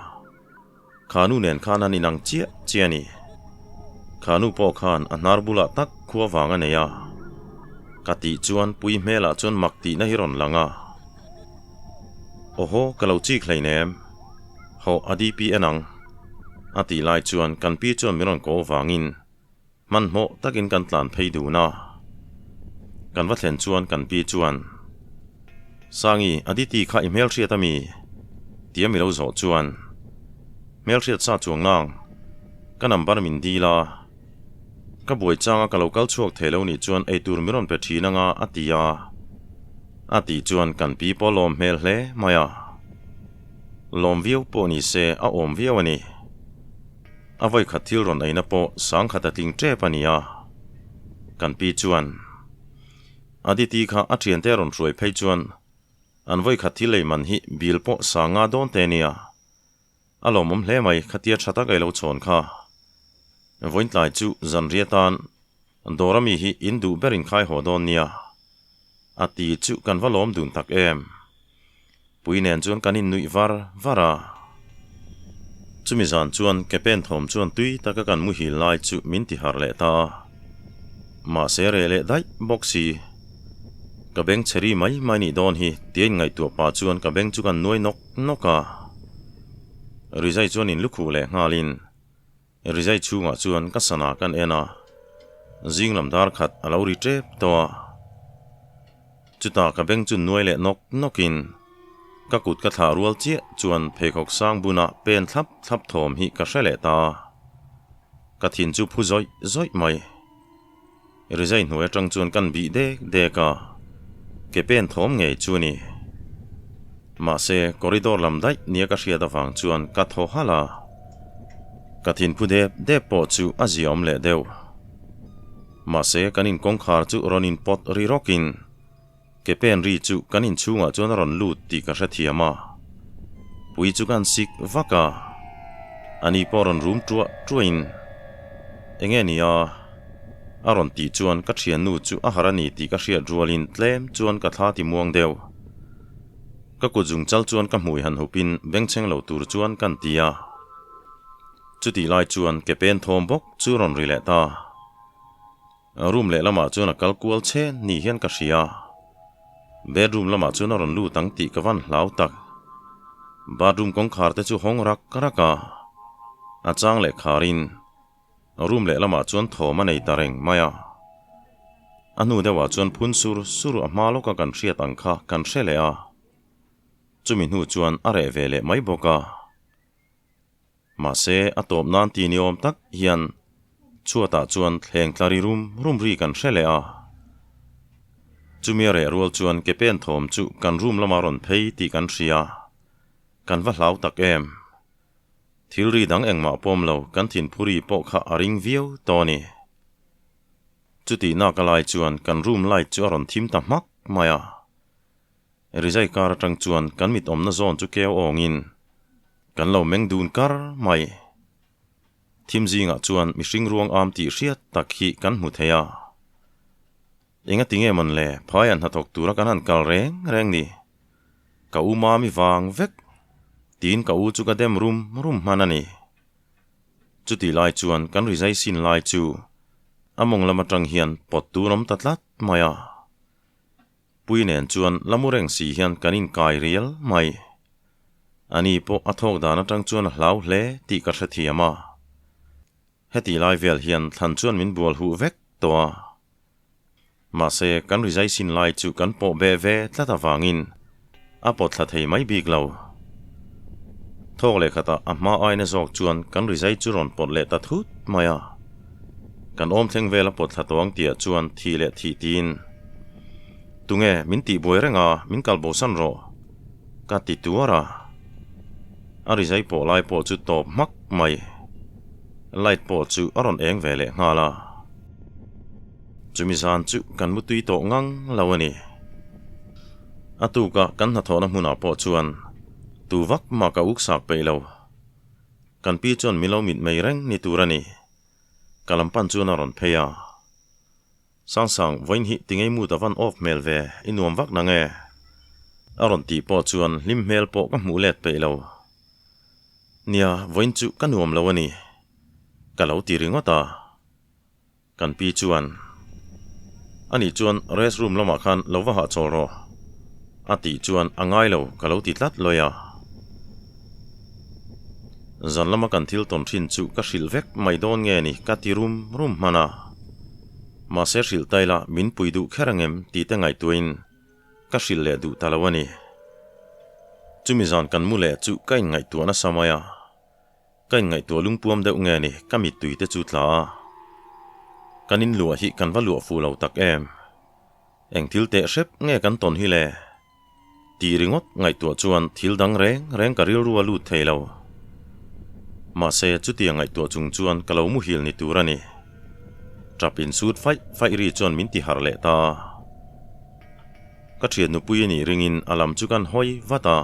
Kha nu nen khan an inang chiah chiah a ni. Kha nu pawh khan a hnar bulah tak khua vang a nei a. Ka tih chuan pui hmelah chuan mak tihna hi rawn lang a. Awhaw ka lo chik hleinem. Hawh a DP en ang. A tih lai chuan kan pi chuan min rawn ko vangin Hmanhmawh takin kan tlan phei dun a, kan va thlen chuan kan pi chuan, Sangi, Aditi kha i hmelhriat a mi? tia mi lo zawh chuan, Hmelhriat sa chuang nang, ka number min dil a, ka buai changa ka lo kal chhuak thei lo nih chuan eitur mi rawn pe thin anga a ti a, a tih chuan kan pi pawh lawm hmel hle mai a, lawm viau pawh ni se a awm viau a ni. A vawikhat thil rawn eina pawh sangkhat a tling tep a ni a, kan pi chuan Aditi kha a thiante a rawn hruai phei chuan an vawikhat thil ei man hi bil pawh sanga dawn te nia, a lawmawm hle mai khatia tha tak ei lo chhawn kha. Vawiintlai chu zanriah tan dawr ami hi in duh ber in khai haw dawn nia, a ti chu kan va lawm dun tak em. Pui nen chuan kan innuih var var a. Chumi zan chuan ke pen thawm chuan tui taka kan muhil lai chu min ti harh leh ta a. Mahse reh leh daih bawk si. Ka beng chhe ri mai mai nih dawn hi tia inngaihtuah pah chuan ka beng chu kan nuai nawk nawk a. Rizai chuan in lukhuh leh nghalin Rizai chhungah chuan ka sana kan en a, zing lam dar khat a lo ri tep tawh a. Chutah ka beng chu nuai leh nawk nawkin ka kut ka thlah rual chiah chuan pheikhawk sang bunah pen thlap thlap thawm hi ka hre leh ta a. Ka thin chu phu zawih zawih mai. Rizai hnuai atang chuan kan bih dek dek a, ke pen thawm ngei chu a ni. Mahse, corridor lam daih nia ka hriat avang chuan ka thaw halh a. Ka thinphu dep dep pawh chu a ziaawm leh deuh. Mahse, kan inkawngkhar chu rawn inpawt ri rawkin ke pen ri chu kan inchhungah chuan a rawn lut tih ka hrethiam a. Pui chu kan sik vak a, ani pawh rawn rum ṭuah ṭuahin, Enge ni a? A rawn tih chuan ka ṭhiannu chu a harh a ni tih ka hriat rualin tlem chuan ka thla ti muang deuh. Ka kut zung chal chuan ka hmui han hupin bengchheng lo tur chuan kan ti a. Chutih lai chuan ke pen thawm bawk chu rawn ri leh ta. Room lehlamah chuan a kal kual che ni hian ka hria. Bedroom lamah chuan a rawn lut ang tih ka van hlau tak. Bathroom kawngkhar te chu hawng rak rak a, a chang leh kharin room lehlamah chuan thawm a nei ta reng mai a. A hnu deuhah chuan phun sur sur a hma lawka kan hriat ang kha kan hre leh a. Chumi hnu chuan a reh ve leh mai bawk a. Mahse, a tawp nan ti ni awm tak hian chhuatah chuan thleng tla ri rum rum ri kan hre leh a. Chumi a reh rual chuan ke pen thawm chu kan room lamah rawn phei tih kan hria. Kan va hlau tak em? Thil ri dang engmah pawm lo kan thinphuri pawh kha a ring viau tawh a ni. Chutihnak a lai chuan kan room light chu a rawn thim ta hmak mai a. Rizai kar atang chuan kan mit awmna zawn chu keu awngin kan lo meng dun kar mai. Thim zingah chuan mihring ruang am tih hriat tak hi kan hmu thei a. Enga tinge mawn le phaiah hnathawk tura kan han kal reng reng ni. Ka u mami vang vek tiin ka u chu ka dem rum rum hman a ni. Chutih lai chuan kan rizai sin lai chu a mawng lam atang hian pawt tur awm ta tlat mai a. Pui nen chuan la mu reng si hian kan inkai rial mai. Ani pawh a thawk dan atang chuan a hlau hle tih ka hrethiam a. Heti lai vel hian thlan chuan min bual huh vek tawh a. Mahse, kan rizai sin lai chu kan pawh beh ve tlat avangin a pawt thla thei mai bik lo. Thawk leh khatah a hma aina zawk chuan kan rizai chu rawn pawt leh ta thut mai a. Kan awm thleng vel a pawt thla tawh ang tihah chuan thih leh thih tiin, Tunge min tih buai reng a, min kal bosan rawh, ka ti tuar a. A rizai pawh lai pawh chu tawp hmak mai. Light pawh chu a rawn eng ve leh nghal a. Chumi zan chu kan mutui tawh ngang lo a ni. A tuka kan hnathawhna hmunah pawh chuan tu vak mah ka uksak peih lo. Kan pi chuan min lo mit mei reng ni tur a ni. Ka lam pan chuan a rawn phei a. Sangsang, vawiin hi tingei mut a van off hmel ve, i nuam vak nang e? A rawn tih pawh chuan hlim hmel pawh ka hmuh let peih lo. Nia, vawiin chu ka nuam lo a ni. Ka lo ti ringawt a. Kan pi chuan, Ani chuan rest room lamah khan lo va hahchawl rawh, a tih chuan a ngai lo ka lo ti tlat lawi a. Zan lama kan thil tawn thin chu ka hrilh vek mai dawn nge ni ka ti rum rum hman a. Mahse hrilh ta ila min pui duh kher angem tih te ngaihtuahin ka hrilh leh duh ta lo a ni. Chumi zan kan mu leh chu ka inngaihtuah nasa mai a. Ka inngaihtuah lungpuam deuh nge ni ka mittui te chu tla a. Kan inluah hi kan va luah fuh lo tak em. Eng thil teh hrep nge kan tawn hi le? Tih ringawt ngaihtuah chuan thil dang reng reng ka rilru a lut thei lo. Mahse chutiang ngaihtuah chung chuan ka lo muhil ni tur a ni. Tap insut faih faih ri chuan min ti harh leh ta. Ka thian nupui a nih ringin a lam chu kan hawi vat a.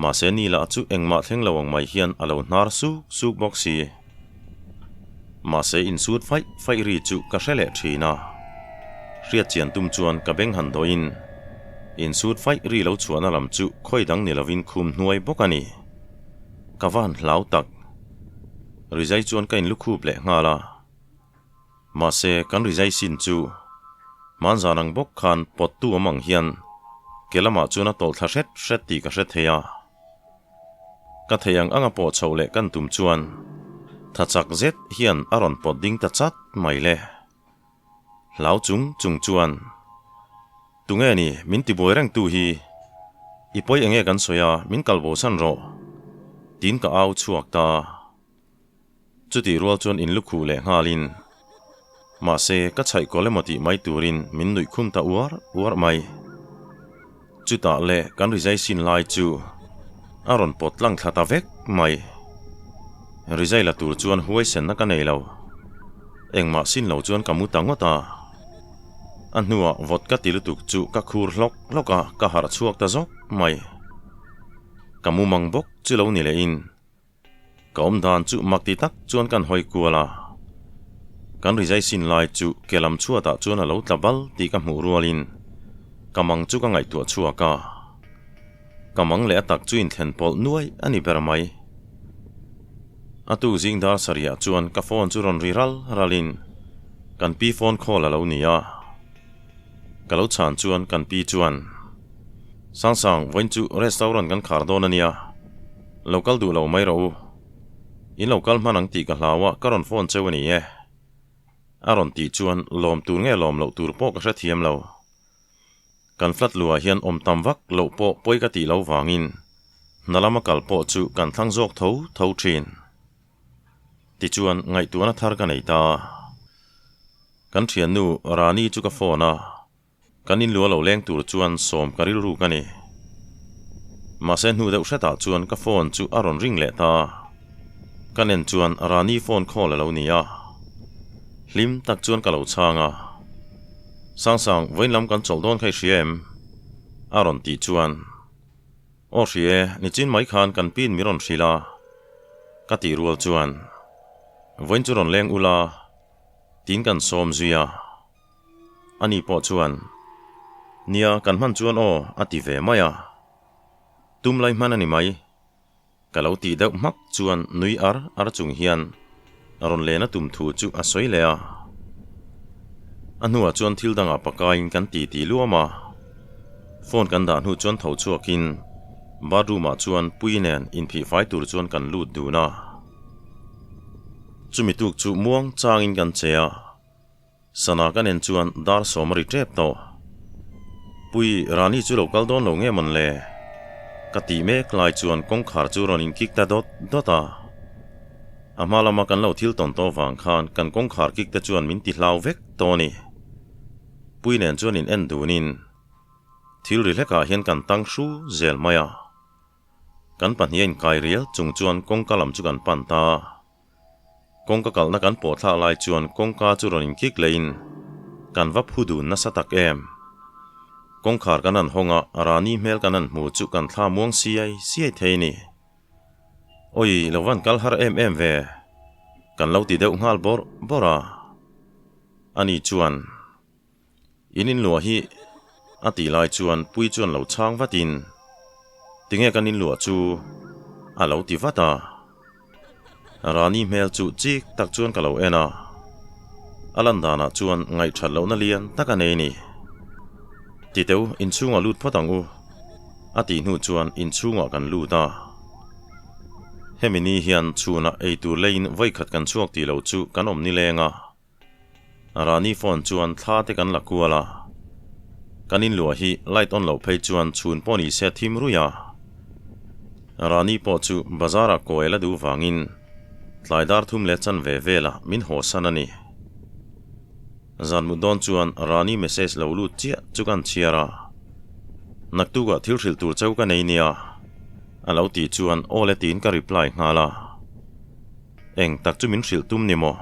Mahse ni lah chu engmah thleng lo ang mai hian a lo hnar suk suk bawk si. Mahse insut faih faih ri chu ka hre leh thin a. Hriat chian tum chuan ka beng han dawhin insut faih ri lo chhuahna lam chu khawi dang ni lovin khum hnuai bawk a ni. Ka van hlau tak. Rizai chuan ka inlukhup leh nghal a. Mahse, kan rizai sin chu hmanzan ang bawk khan pawttu awm ang hian ke lamah chuan a tawlh thla hret hret tih ka hre thei a. Ka thei ang anga pawh chhoh leh kan tum chuan tha chak zet hian a rawn pawt ding ta chat mai le. Hlau chung chung chuan, Tunge ni, min tibuai reng tu hi? I pawi enge kan sawi a, min kal bo san rawh, tiin ka au chhuak ta. Chutih rual chuan in lukhuh leh nghalin, mahse ka chhaih kawl emaw tih mai turin min nuih khum ta uar uar mai. Chutah le kan rizai sin lai chu a rawn pawt tlang thla ta vek mai. Rizai la tur chuan huaisenna ka nei lo. Engmah sin lo chuan ka mu ta ngawt a. A hnuah vawt ka ti lutuk chu ka khur hlawk hlawk a, ka harh chhuak ta zawk mai. Ka mu mang bawk chu lo ni lehin. Ka awm dan chu mak ti tak chuan kan hawi kual a. Kan rizai sin lai chu ke lam chhuatah chuan a lo tla bal tih ka hmuh rualin ka mang chu ka ngaihtuah chhuak a. Ka mang leh a tak chu inthlen pawlh nuai a ni ber mai. A tu zing dar sarihah chuan ka phone chu rawn ri ral ralin kan pi phone call a lo ni a. Ka lo chhan chuan kan pi chuan, Sangsang, vawiin chu restaurant kan khar dawn a nia. Lo kal duh lo mai rawh u. In lo kal hman ang tih ka hlau a, ka rawn phone cheu a ni e. A rawn tih chuan lawm tur nge lawm loh tur pawh ka hrethiam lo. Kan flat luah hian awm tam vak loh pawh pawi ka tih lo vangin hna lama kal pawh chu kan thlang zawk tho tho thin. Tichuan ngaihtuahna thar ka nei ta. Kan thiannu Rani chu ka phone a. Kan inlua lo leng tur chuan sawm ka rilru ka ni. Mahse hnu deuh hretah chuan ka phone chu a rawn ring leh ta. Ka nen chuan Rani phone call a lo ni a. Hlim tak chuan ka lo chhang a. Sangsang, vawiin lam kan chawlh dawn kha i hria em? A rawn tih chuan. Aw hria e, nichin mai khan kan pin mi rawn hrilh a. Ka tih rual chuan. Vawiin chu rawn leng ula, tiin kan sawm zui a. Ani pawh chuan, Nia, kan hman chuan aw, a ti ve mai a. Tum lai hman a ni mai. Ka lo tih deuh hmak chuan nui ar ar chung hian rawn len a tum thu chu a sawi leh a. A hnuah chuan thil dangah pakaiin kan ti ti luam a. Phone kan dah hnu chuan tho chhuakin bathroom-ah chuan Pui nen inphihfai tur chuan kan lut dun a. Chumi tuk chu muang changin kan che a. Sana ka nen chuan dar sawm a ri tep tawh. Pui, Rani chu lo kal dawn lo nge mawn le? Ka tih mek lai chuan kawngkhar chu rawn inkik ta dawt dawt a. A hma lama kan lo thil tawn tawh vang khan kan kawngkhar kik te chuan min ti hlau vek tawh a ni. Pui nen chuan in en dunin thil ri hlekah hian kan tang hru zel mai a. Kan pahnih a inkai rial chung chuan kawngka lam chu kan pan ta a. Kawngka kalhna kan pawh thlak lai chuan kawngka chu rawn inkik lehin kan va phu dun nasa tak em. Kawngkhar kan han hawng a, Rani hmel kan han hmu chu kan thla muang siai siai thei ni. Awi, lo van kal har em em ve. Kan lo ti deuh nghal bawrh bawrh a. Ani chuan, In inluah hi a tih lai chuan Pui chuan lo chhang vatin, Tinge kan inluah chu? a lo ti vat a. Rani hmel chu chik tak chuan ka lo en a, a lan danah chuan ngaihthat lohna lian tak a nei ni. Titeu, inchhungah lut phawt ang u, a tih hnu chuan inchhungah kan lut a. Hemi ni hian chhunah eitur leiin vawikhat kan chhuak tih lo chu kan awm nileng a. Rani phone chuan thla te kan la kual a, kan inluah hi light on loh phei chuan chhun pawh ni se thim ruih a. Rani pawh chu bazar ah kawi la duh vangin tlai dar thum leh chanve velah min haw san a ni. Zan mut dawn chuan Rani message lo lut chiah chu kan chhiar a, Naktukah thil hrilh tur cheu ka nei nia a lo tih chuan aw le tiin ka reply nghal a. Eng tak chu min hrilh tum ni maw?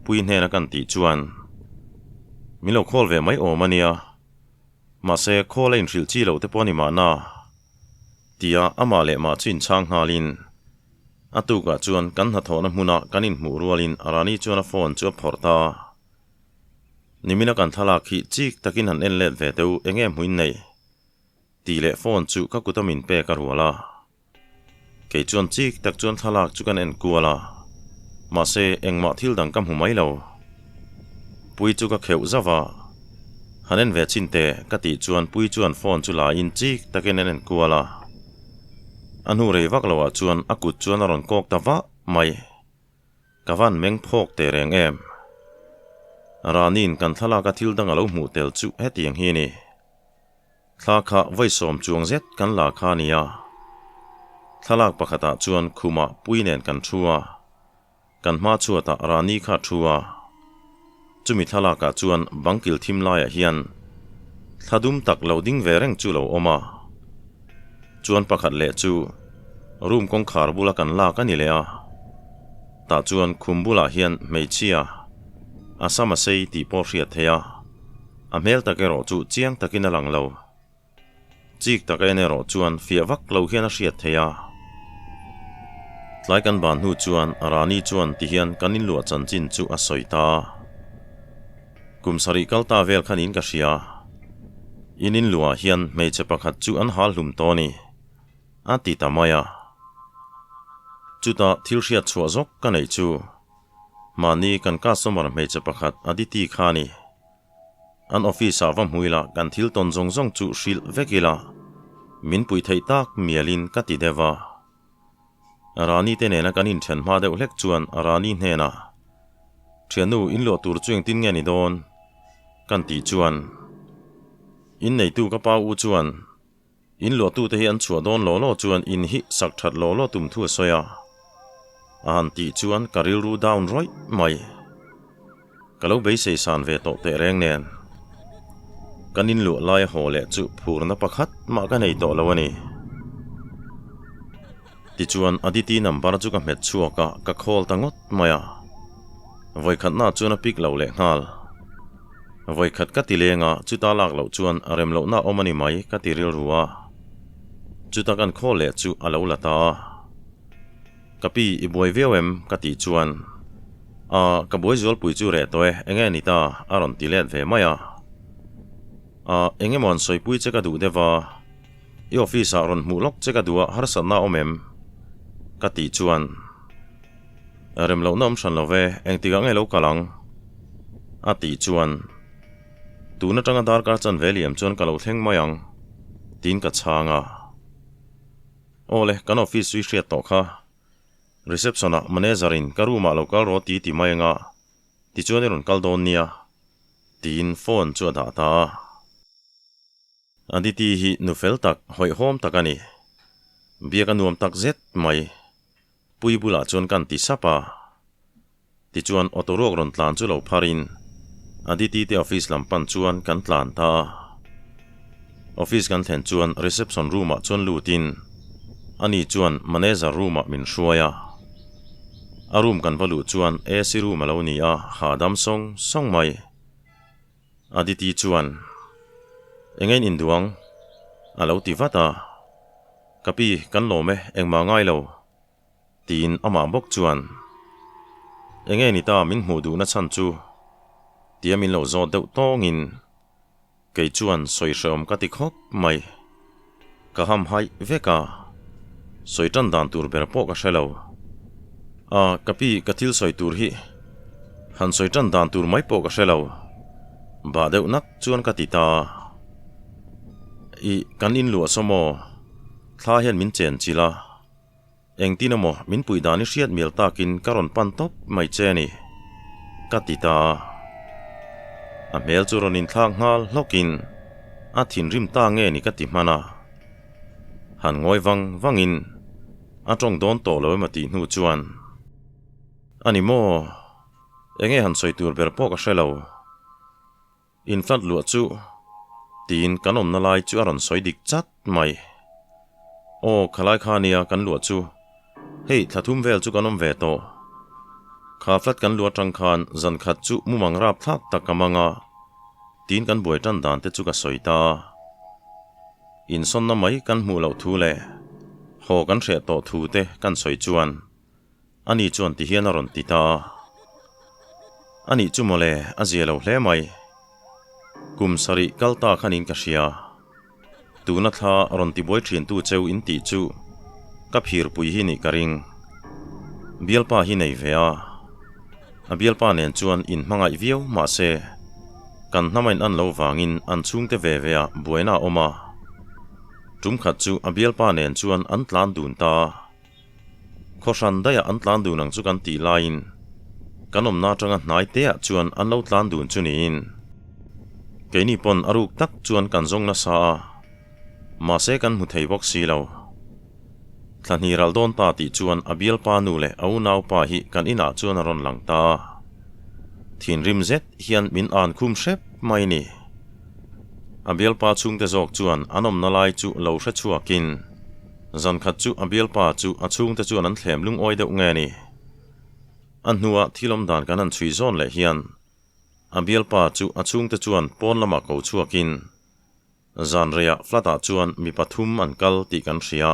Pui hnena kan tih chuan min lo khawl ve mai awm a nia. Mahse, khawl a inhrilh chi loh te pawh a ni mahna tia amah leh mah chu inchhang nghalin a tukah chuan kan hnathawhna hmuna kan inhmuh rualin Rani chuan a phone chu a phawrh ta. Nimina kan thlalak hi chik takin han en let ve teh u, enge hmuin nei? Tih leh phone chu ka kuta min pek a rual a. Kei chuan chik tak chuan thlalak chu kan en kual a, mahse engmah thil dang ka hmu mai lo. Pui chu ka kheuh zauh a, Han en ve chin teh ka tih chuan Pui chuan phone chu la in chik takin an en kual a. A hnu rei vak loah chuan a kut chuan a rawn kawk ta vah mai. Ka van meng phawk teh reng em. Rani'n kan thlalaka thil dang a lo hmuh tel chu hetiang hi a ni. Thla kha vawi sawm chuang zet kan la kha a ni a. Thlalak pakhatah chuan khumah Pui nen kan thu a. Kan hma chhuatah Rani kha a thu a. Chumi thlalakah chuan bangkil thim laiah hian thla dum tak lo ding ve reng chu lo awm a. Chuan pakhat leh chu room kawngkhar bula kan lak a ni leh a. Tah chuan khum bulah hian hmeichhia a sam a sei tih pawh hriat theih a, a hmel tak erawh chu chiang takin a lang lo. Chik tak en erawh chuan fiah vak lo hian a hriat theih a. Tlai kan ban hnu chuan Rani chuan tihian kan inluah chanchin chu a sawi ta. Kum sarih kal ta vel khan in ka hria. In inluah hian hmeichhe pakhat chu an hal hlum tawh a ni, a ti ta mai a. Chutah thil hriat chhuah zawk ka neih chu mahni kan customer hmeichhe pakhat Aditi kha a ni. An office ah va hmu ila kan thil tawn zawng zawng chu hrilh vek ila min pui theih tak mialin ka ti deuh a. Rani te nena kan inthen hma deuh hlek chuan Rani hnenah, Thiannu, inluah tur chu engtin nge ni dawn? kan tih chuan Inneitu ka pa u chuan Inluahtute hi an chhuah dawn law law chuan in hi sak that law law tum thu a sawi a, a han tih chuan ka rilru down rawih mai. Ka lo beisei san ve tawh teh reng nen kan inluah lai haw leh chu phurna pakhat mah ka nei tawh lo a ni. Tichuan Aditi number chu ka hmet chhuak a, ka call ta ngawt mai a. Vawikhatna chuan a pick lo leh nghal. Vawikhat ka ti leng a, chuta lak loh chuan rem lohna awm a ni mai ka ti rilru a. Chuta kan call leh chu a lo la ta a. Ka pi, i buai viau em? ka tih chuan, A, ka buai zualpui chu reh tawh e, enge ni ta? a rawn ti let ve mai a. A, eng emaw an sawipui che ka duh deuh a, i office ah rawn hmuh lawk che ka duh a, harsatna a awm em? ka tih chuan, Rem lohna awm hran lo ve, engtikah nge lo kal ang? a tih chuan, Tun atanga darkar chanve liam chuan ka lo thleng mai ang, tiin ka chhang a. Aw le, kan office chu i hriat tawh kha. Reception ah manager in ka room ah lo kal rawh ti ti mai anga, tichuan i rawn kal dawn nia, tiin phone chu a dah ta a. Aditi hi nu fel tak, hawihhawm tak a ni. Biak a nuam tak zet mai. Pui bulah chuan kan ti sap a. Tichuan auto ruak rawn tlan chu lo pharin Aditi te office lam pan chuan kan tlan ta a. Office kan thlen chuan reception room ah chuan lutin ani chuan manager room ah min hruai a. A room kan va luh chuan AC room a lo ni a, hahdam sawng sawng mai. Aditi chuan, Eng ein induang? a lo ti vat a. Ka pi, kan lawm e, engmah ngai lo. Tiin amah bawk chuan, Enge ni ta min hmuh duhna chhan chu? tia min lo zawt deuh tawngin kei chuan sawi hrehawm ka ti khawp mai. Ka ham haih vek a, sawi tan dan tur ber pawh ka hre lo. A, ka pi, ka thil sawi tur hi han sawi tan dan tur mai pawh ka hre lo. Bah deuh nak chuan ka ti ta. Ih, kan inluah saw maw? Thla hian min chen chilh a. Engtin emaw min puih dan i hriat mial takin ka rawn pan tawp mai che a ni, ka ti ta a. A hmel chu rawn inthlak nghal hlawkin a thinrim ta nge ni ka ti hman a. Han ngawi vang vangin a tawng dawn tawh lo emaw tih hnu chuan, A ni maw? Enge han sawi tur ber pawh ka hre lo. In flat luah chu tiin kan awmna lai chu a rawn sawi dik chat mai. Aw, khalai kha nia kan luah chu. Hei, thla thum vel chu kan awm ve tawh. Kha flat kan luah atang khan zan khat chu mumang rap thlak tak ka mang a, tiin kan buai tan dan te chu ka sawi ta. Insawnna mai kan hmuh loh thu leh haw kan hreh tawh thu te kan sawi chuan Ani chuan ti hian a rawn ti ta a. Anih chu mawle, a zia lo hle mai. Kum sarih kal ta khanin ka hria. Tuna thla rawn ti buai thintu cheu in tih chu ka phirpui hi nih ka ring. Bialpa hi nei ve a. A bialpa nen chuan in hmangaih viau mah se, kan hnama in an lo vangin an chhungte ve ve ah buaina a awm a. Tum khat chu a bialpa nen chuan an tlan dun ta a. Khaw hran daih ah an tlan dun ang chu kan tih laiin kan awmna atanga hnai te ah chuan an lo tlan dun chu niin. Keini pawn a ruk tak chuan kan zawng nasa a, mahse kan hmu thei bawk si lo. Thla hnih ral dawn ta tih chuan a bialpa nu leh a unaupa hi kan inah chuan a rawn lang ta a. Thinrim zet hian min an khum hrep mai ni. A bialpa chhungte zawk chuan an awmna lai chu lo hre chhuakin zan khat chu a bialpa chu a chhungte chuan an thlem lungawi deuh nge ni. A hnua thil awm dan kan han chhui zawn leh hian a bialpa chu a chhungte chuan pawn lamah ko chhuakin Zan reiah flat-ah chuan mi pathum an kal tih kan hria.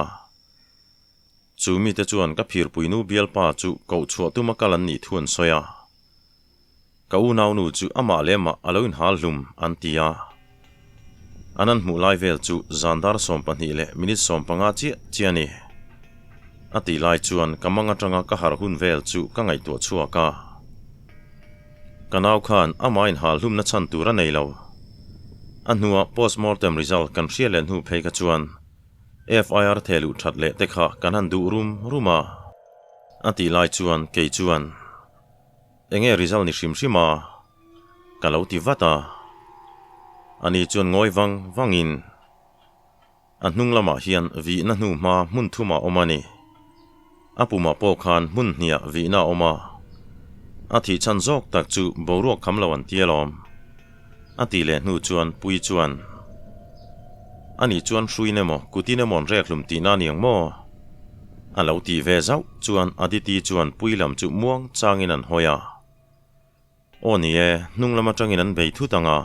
Chu mite chuan ka phirpuinu bialpa chu koh chhuah tuma kal an nih thu an sawi a. Ka unaunu chu amah leh amah a lo inhal hlum an ti a. An an hmuh lai vel chu zan dar 12 leh minute 15 chiah chiah a ni. A tih lai chuan ka mang atanga ka harh hun vel chu ka ngaihtuah chhuak a. Ka nau khan amah inhal hlumna chhan tur a nei lo. A hnua postmortem result kan hria leh hnu phei kha chuan FIR theh luh that leh te kha kan han duh rum rum a. A tih lai chuan kei chuan enge result ni hrim hrim a? Ka lo ti vat a. Ani chuan ngawi vang vangin A hnung lamah hian vihna hnu hma hmun thum a awm a ni. A pumah pawh khan hmun hniah vihna a awm a. A thih chhan zawk tak chu boruak kham lo an ti alawm. A tih leh hnu chuan Pui chuan, Ani chuan hruin emaw kutin emaw an rek hlum tihna a ni ang maw? A lo tih ve zauh chuan Aditi chuan Pui lam chu muang changin an hawi a. Aw ni e, hnung lam atangin an bei thut ang a,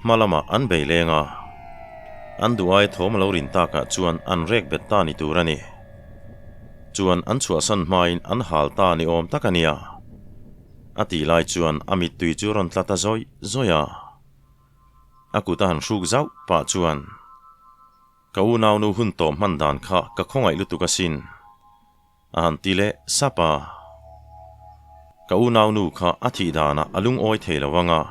hma lamah an bei leng a. An duh ai thawm a lo rin takah chuan an rek bet ta ni tur a ni. Chuan an chhuahsan hmain an hal ta ni awm tak a nia. A tih lai chuan a mittui chu rawn tla ta zawih zawih a. A kut a han hruk zauh pah chuan, Ka unaunu hun tawh hman dan kha ka khawngaih lutuk asin. A han ti leh sap a. Ka unaunu kha a thih danah a lungawi thei lo ang a,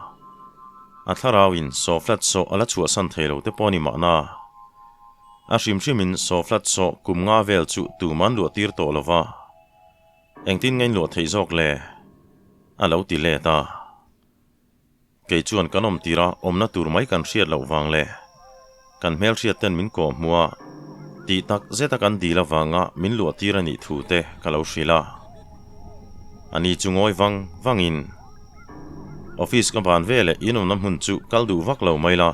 a thlarauin saw flat sawh a la chhuahsan thei lo te pawh a ni mahna. A hrim hrimin saw flat sawh kum nga vel chu tuman luah tir tawh lo va, engtin nge in luah theih zawk le? A lo ti let a. Kei chuan kan awm tir a, awmna tur mai kan hriat loh vang leh kan hmelhriat ten min kawh hmu a, tih tak zeta kan dil avanga min luah tir a nih thu te ka lo hrilh a. A ni chu ngawi vang vangin office ka ban veleh in awmna hmun chu kal duh vak lo mai la,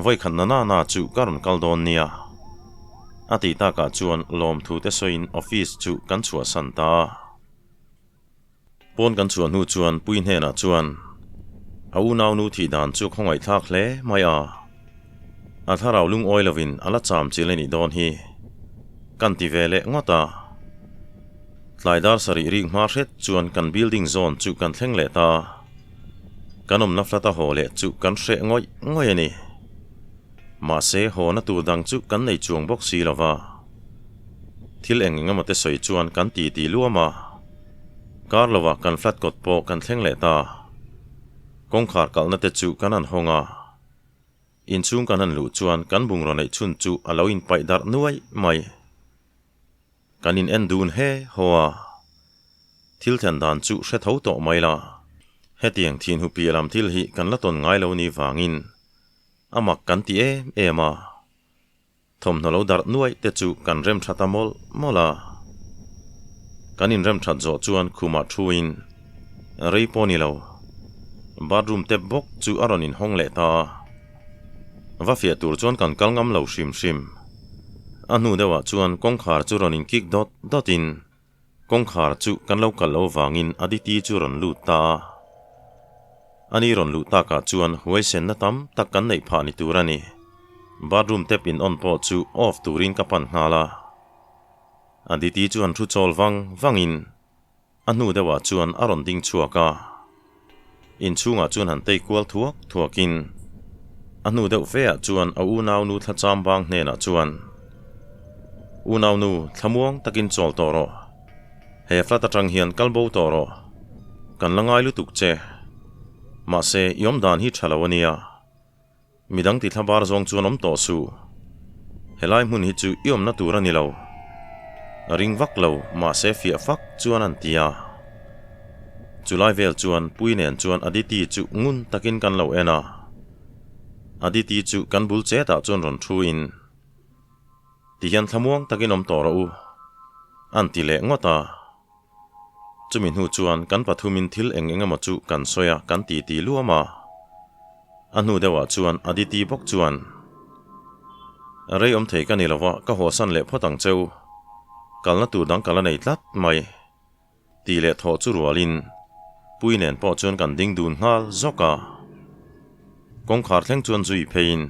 vawikhat na na na chu ka rawn kal dawn nia. A tih takah chuan lawmthu te sawiin office chu kan chhuahsan ta a. Pawn kan chhuah hnu chuan Pui hnenah chuan a unaunu thih dan chu khawngaihthlak hle mai a, a thlarau lungawi lovin a la cham chil a nih dawn hi kan ti ve leh ngawt a. Tlai dar sarih rik hma hret chuan kan building zawn chu kan thleng leh ta. Kan awmna flat a haw leh chu kan hreh ngawih ngawih a ni. Mahse hawna tur dang chu kan nei chuang bawk si lova. Thil eng eng emaw te sawi chuan kan ti ti luam a. Kar lovah kan flat kawt pawh kan thleng leh ta. Kawngkhar kalhna te chu kan han hawng a. Inchhung kan han luh chuan kan bungraw neih chhun chu a lo inpaih darh nuai mai. Kan in en dun he haw a. Thil thlen dan chu hre tho tawh mai la. Hetiang thinhu piah lam thil hi kan la tawn ngai lo ni vangin a mak kan ti em em a. Thawmhnaw lo darh nuaih te chu kan rem tha ta mawlh mawlh a. Kan inrem that zawh chuan khumah thuin rei pawh ni lo, bathroom tap bawk chu a rawn inhawng leh ta a. Va fiah tur chuan kan kal ngam lo hrim hrim. A hnu deuhah chuan kawngkhar chu rawn inkik dawt dawtin Kawngkhar chu kan lo kalh lo vangin Aditi chu rawn lut ta a. Ani rawn luh takah chuan huaisenna tam tak kan neih phah ni tur a ni. Bathroom tap in on pawh chu off turin ka pan nghal a. Aditi chuan thu chawl vang vangin a hnu deuhah chuan a rawn ding chhuak a. Inchhungah chuan han tei kual thuak thuakin a hnu deuh feah chuan a unaunu thla chambang hnenah chuan, Unaunu, thlamuang takin chawl tawh rawh. He flat atang hian kal bo tawh rawh. Kan la ngai lutuk che. Mahse, i awm dan hi tha lo a nia. Midang ti thlabar zawng chuan awm tawh suh. Helai hmun hi chu i awmna tur a ni lo. A ring vak lo, mahse fiah fak chuan an ti a. Chulai vel chuan Pui nen chuan Aditi chu ngun takin kan lo en a. Aditi chu kan bul chetah chuan rawn thu in, Tihian thlamuang takin awm tawh rawh u, an ti leh ngawt a. Chumi hnu chuan kan pathumin thil eng eng emaw chu kan sawi a, kan ti ti luam a. A hnu deuhah chuan Aditi bawk chuan, Rei awm thei ka ni lo va, ka hawsan leh phawt ang cheu. Kalna tur dang ka la nei tlat mai. Tih leh thawh chu rualin Pui nen pawh chuan kan ding dun nghal zawk a. Kawngkhar thleng chuan zui pheiin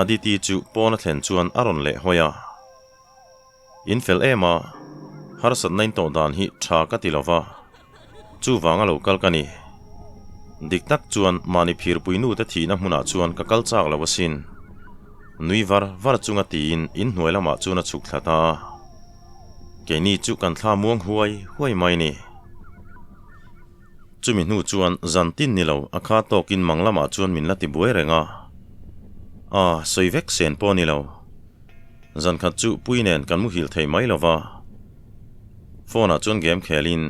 Aditi chu pawn a thlen chuan a rawn leh hawi a. In fel em a, harsatna in tawh dan hi tha ka ti lo va, chuvang a lo kal ka ni. Dik tak chuan mahni phirpui nu te thihna hmunah chuan ka kal chak lo asin. Nui var var chunga tiin inhnuai lamah chuan a chhuk thla ta a. Keini chu kan thla muang huai huai mai ni. Chumi hnu chuan zan tin ni lo a kha tawkin mang lamah chuan min la ti buai reng a. A, sawi vek sen pawh ni lo. Zan khat chu pui nen kan muhil thei mai lo va. Phone ah chuan game khelin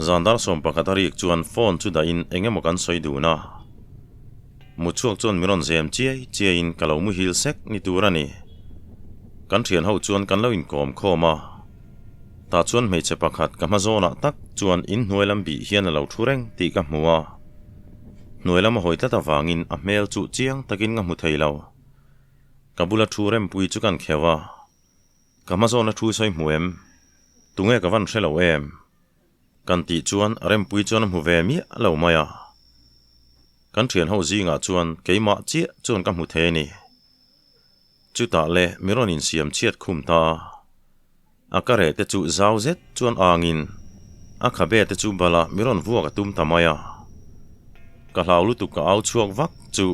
zan dar 11 a rik chuan phone chu dahin eng emaw kan sawi dun a. Mutchhuak chuan min rawn zem chiai chiaiin ka lo muhil sek ni tur a ni. Kan thian ho chuan kan lo inkawm khawm a. Tah chuan hmeichhe pakhat ka hma zawnah tak chuan inhnuai lam bih hian a lo thu reng tih ka hmu a. Hnuai lam a hawi tlat avangin a hmel chu chiang takin ka hmu thei lo. Ka bula thu rempui chu kan kheuh a. Ka hma zawna thu sawi hmu em? Tunge ka van hre lo em? Kan tih chuan rempui chuan a hmu ve miah lo mai a. Kan thian ho zingah chuan keimah chiah chuan ka hmu thei a ni. Chutah le mi rawn insiam chhiat khum ta a. A ka reh te chu zau zet chuan angin a khabe te chu bala mi rawn vuak a tum ta mai a. Ka hlau lutuk ka au chhuak vak chu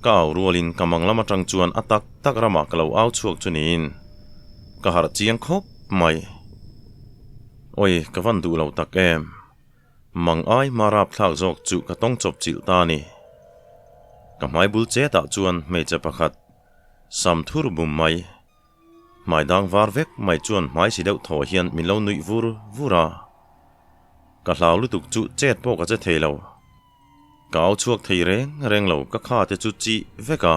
ka au rualin ka mang lam atang chuan a tak tak ramah ka lo au chhuak chu niin ka harh chiang khawp mai. Oi, ka van duh lo tak em. Mang ai hma rapthlak zawk chu ka tawng chawp chilh ta a ni. Ka hmai bul chetah chuan hmeichhe pakhat sam thur bum mai. Hmai dang var vek mai chuan hmai si deuh thaw hian min lo nuih vur vur a. Ka hlau lutuk chu chet pawh ka che thei lo. Ka au chhuak thei reng reng lo ka kha te chu chih vek a.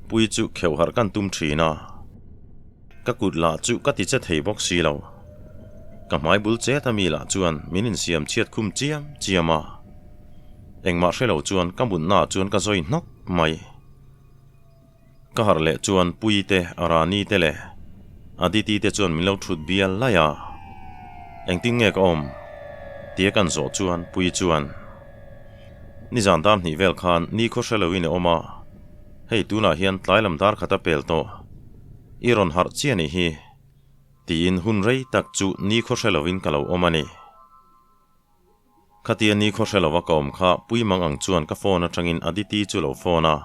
Pui chu kheuh harh kan tum thin a. Ka kut lah chu ka ti che thei bawk si lo. Ka hmai bul chet a mi lah chuan min insiam chhiat khum chiam chiam a. Engmah hre lo chuan ka mutnaah chuan ka zawi hnawk mai. Ka harh leh chuan Pui te, Rani te leh Aditi te chuan min lo thut bial laih a. Engtin nge ka awm? Tia kan zawh chuan Pui chuan, Nizan dar hnih vel khan ni khaw hre loin i awm a, hei tunah hian tlai lam dar khat a pel tawh. I rawn harh chiah nih hi, tiin hun rei tak chu ni khaw hre loin ka lo awm a ni. Khatia ni khaw hre lova ka awm kha Pui mang ang chuan ka phone atangin Aditi chu lo phone a.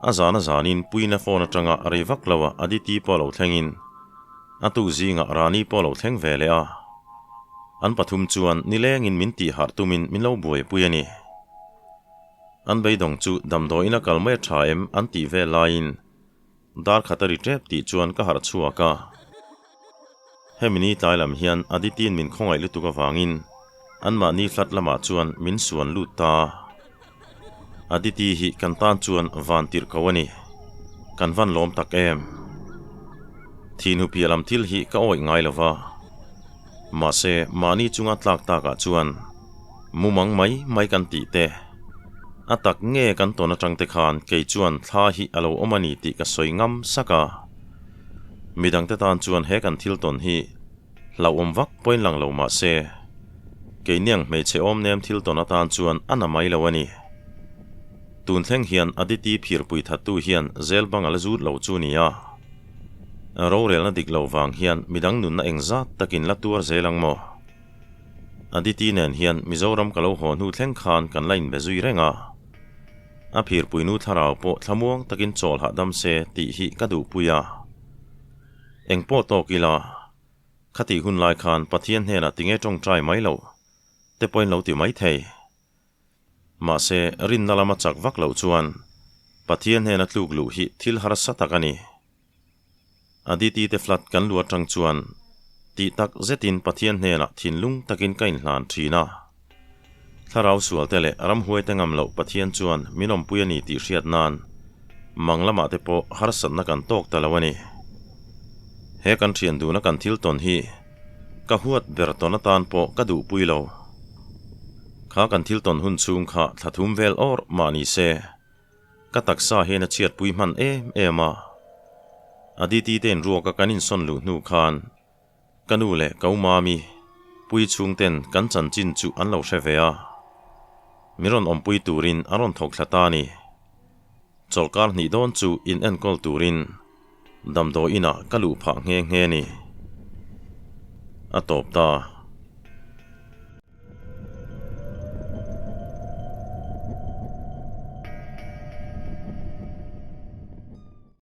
A zan a zanin Puina phone atanga rei vak lo a Aditi pawh lo thlengin a tuk zingah Rani pawh lo thleng ve leh a. An pathum chuan nilengin min tih harh tumin min lo buaipui a ni. An beidawng chu damdawiin a kal mai a tha em an tih vel laiin Dar khat a ri tep tih chuan ka harh chhuak a. Hemi ni tlai lam hian Aditi-in min khawngaih lutuk avangin anmahni hlat lamah chuan min suan lut ta. Aditi hi kan tan chuan van tirh ko a ni. Kan van lawm tak em. Thihnu piah lam thil hi ka awih ngai lo va. Mahse, mahni chunga tlak takah chuan mumang mai mai kan tih te, a tak nge kan tawn atang te khan kei chuan thla hi a lo awm a ni tih ka sawi ngam sak a. Midangte tan chuan he kan thil tawn hi hlauhawm vak pawhin lang lo mah se, keiniang hmeichhe awm nem thil tawn atan chuan a na mai lo a ni. Tun thleng hian Aditi phirpui thattu hian zel bang a la zut lo chu nia. Rorelna dik lo vang hian midang nunna engzat takin la tuar zel ang maw? Aditi nen hian Mizoram ka lo haw hnu thleng khan kan la inbe zui reng a. A phirpuinu thlarau pawh thlamuang takin chawl hahdam se tih hi ka duhpui a. Engpawh tawk ila. Khatih hun lai khan Pathian hnenah tinge tawngtai mai loh te pawhin lo ti mai thei. Mahse, rinna lama chak vak loh chuan Pathian hnena tluk luh hi thil harsa tak a ni. Aditi te flat kan lu atang chuan tih tak zetin Pathian hnenah thinlung takin ka inhlan thin a. Thlarau sualte leh ramhuaite ngam loh Pathian chuan min awmpui a ni tih hriat nan mang lamah te pawh harsatna kan tawk ta lo a ni. He kan thian duhna kan thil tawn hi ka huat ber tawn atan pawh ka duhpui lo. Kha kan thil tawn hun chhung kha thla thum vel awr mah ni se. Ka taksa hian a chhiatpui hman em em a. Aditi te inruaka kan insawn luh hnu khan ka nu leh ka umami pui chhungten kan chanchin chu an lo hre ve a. Min rawn awmpui turin an rawn thawk thla ta a ni. Chawlhkar hnih dawn chu in enkawl turin damdawi inah ka luh phah nghe nghe a ni. A tawp ta.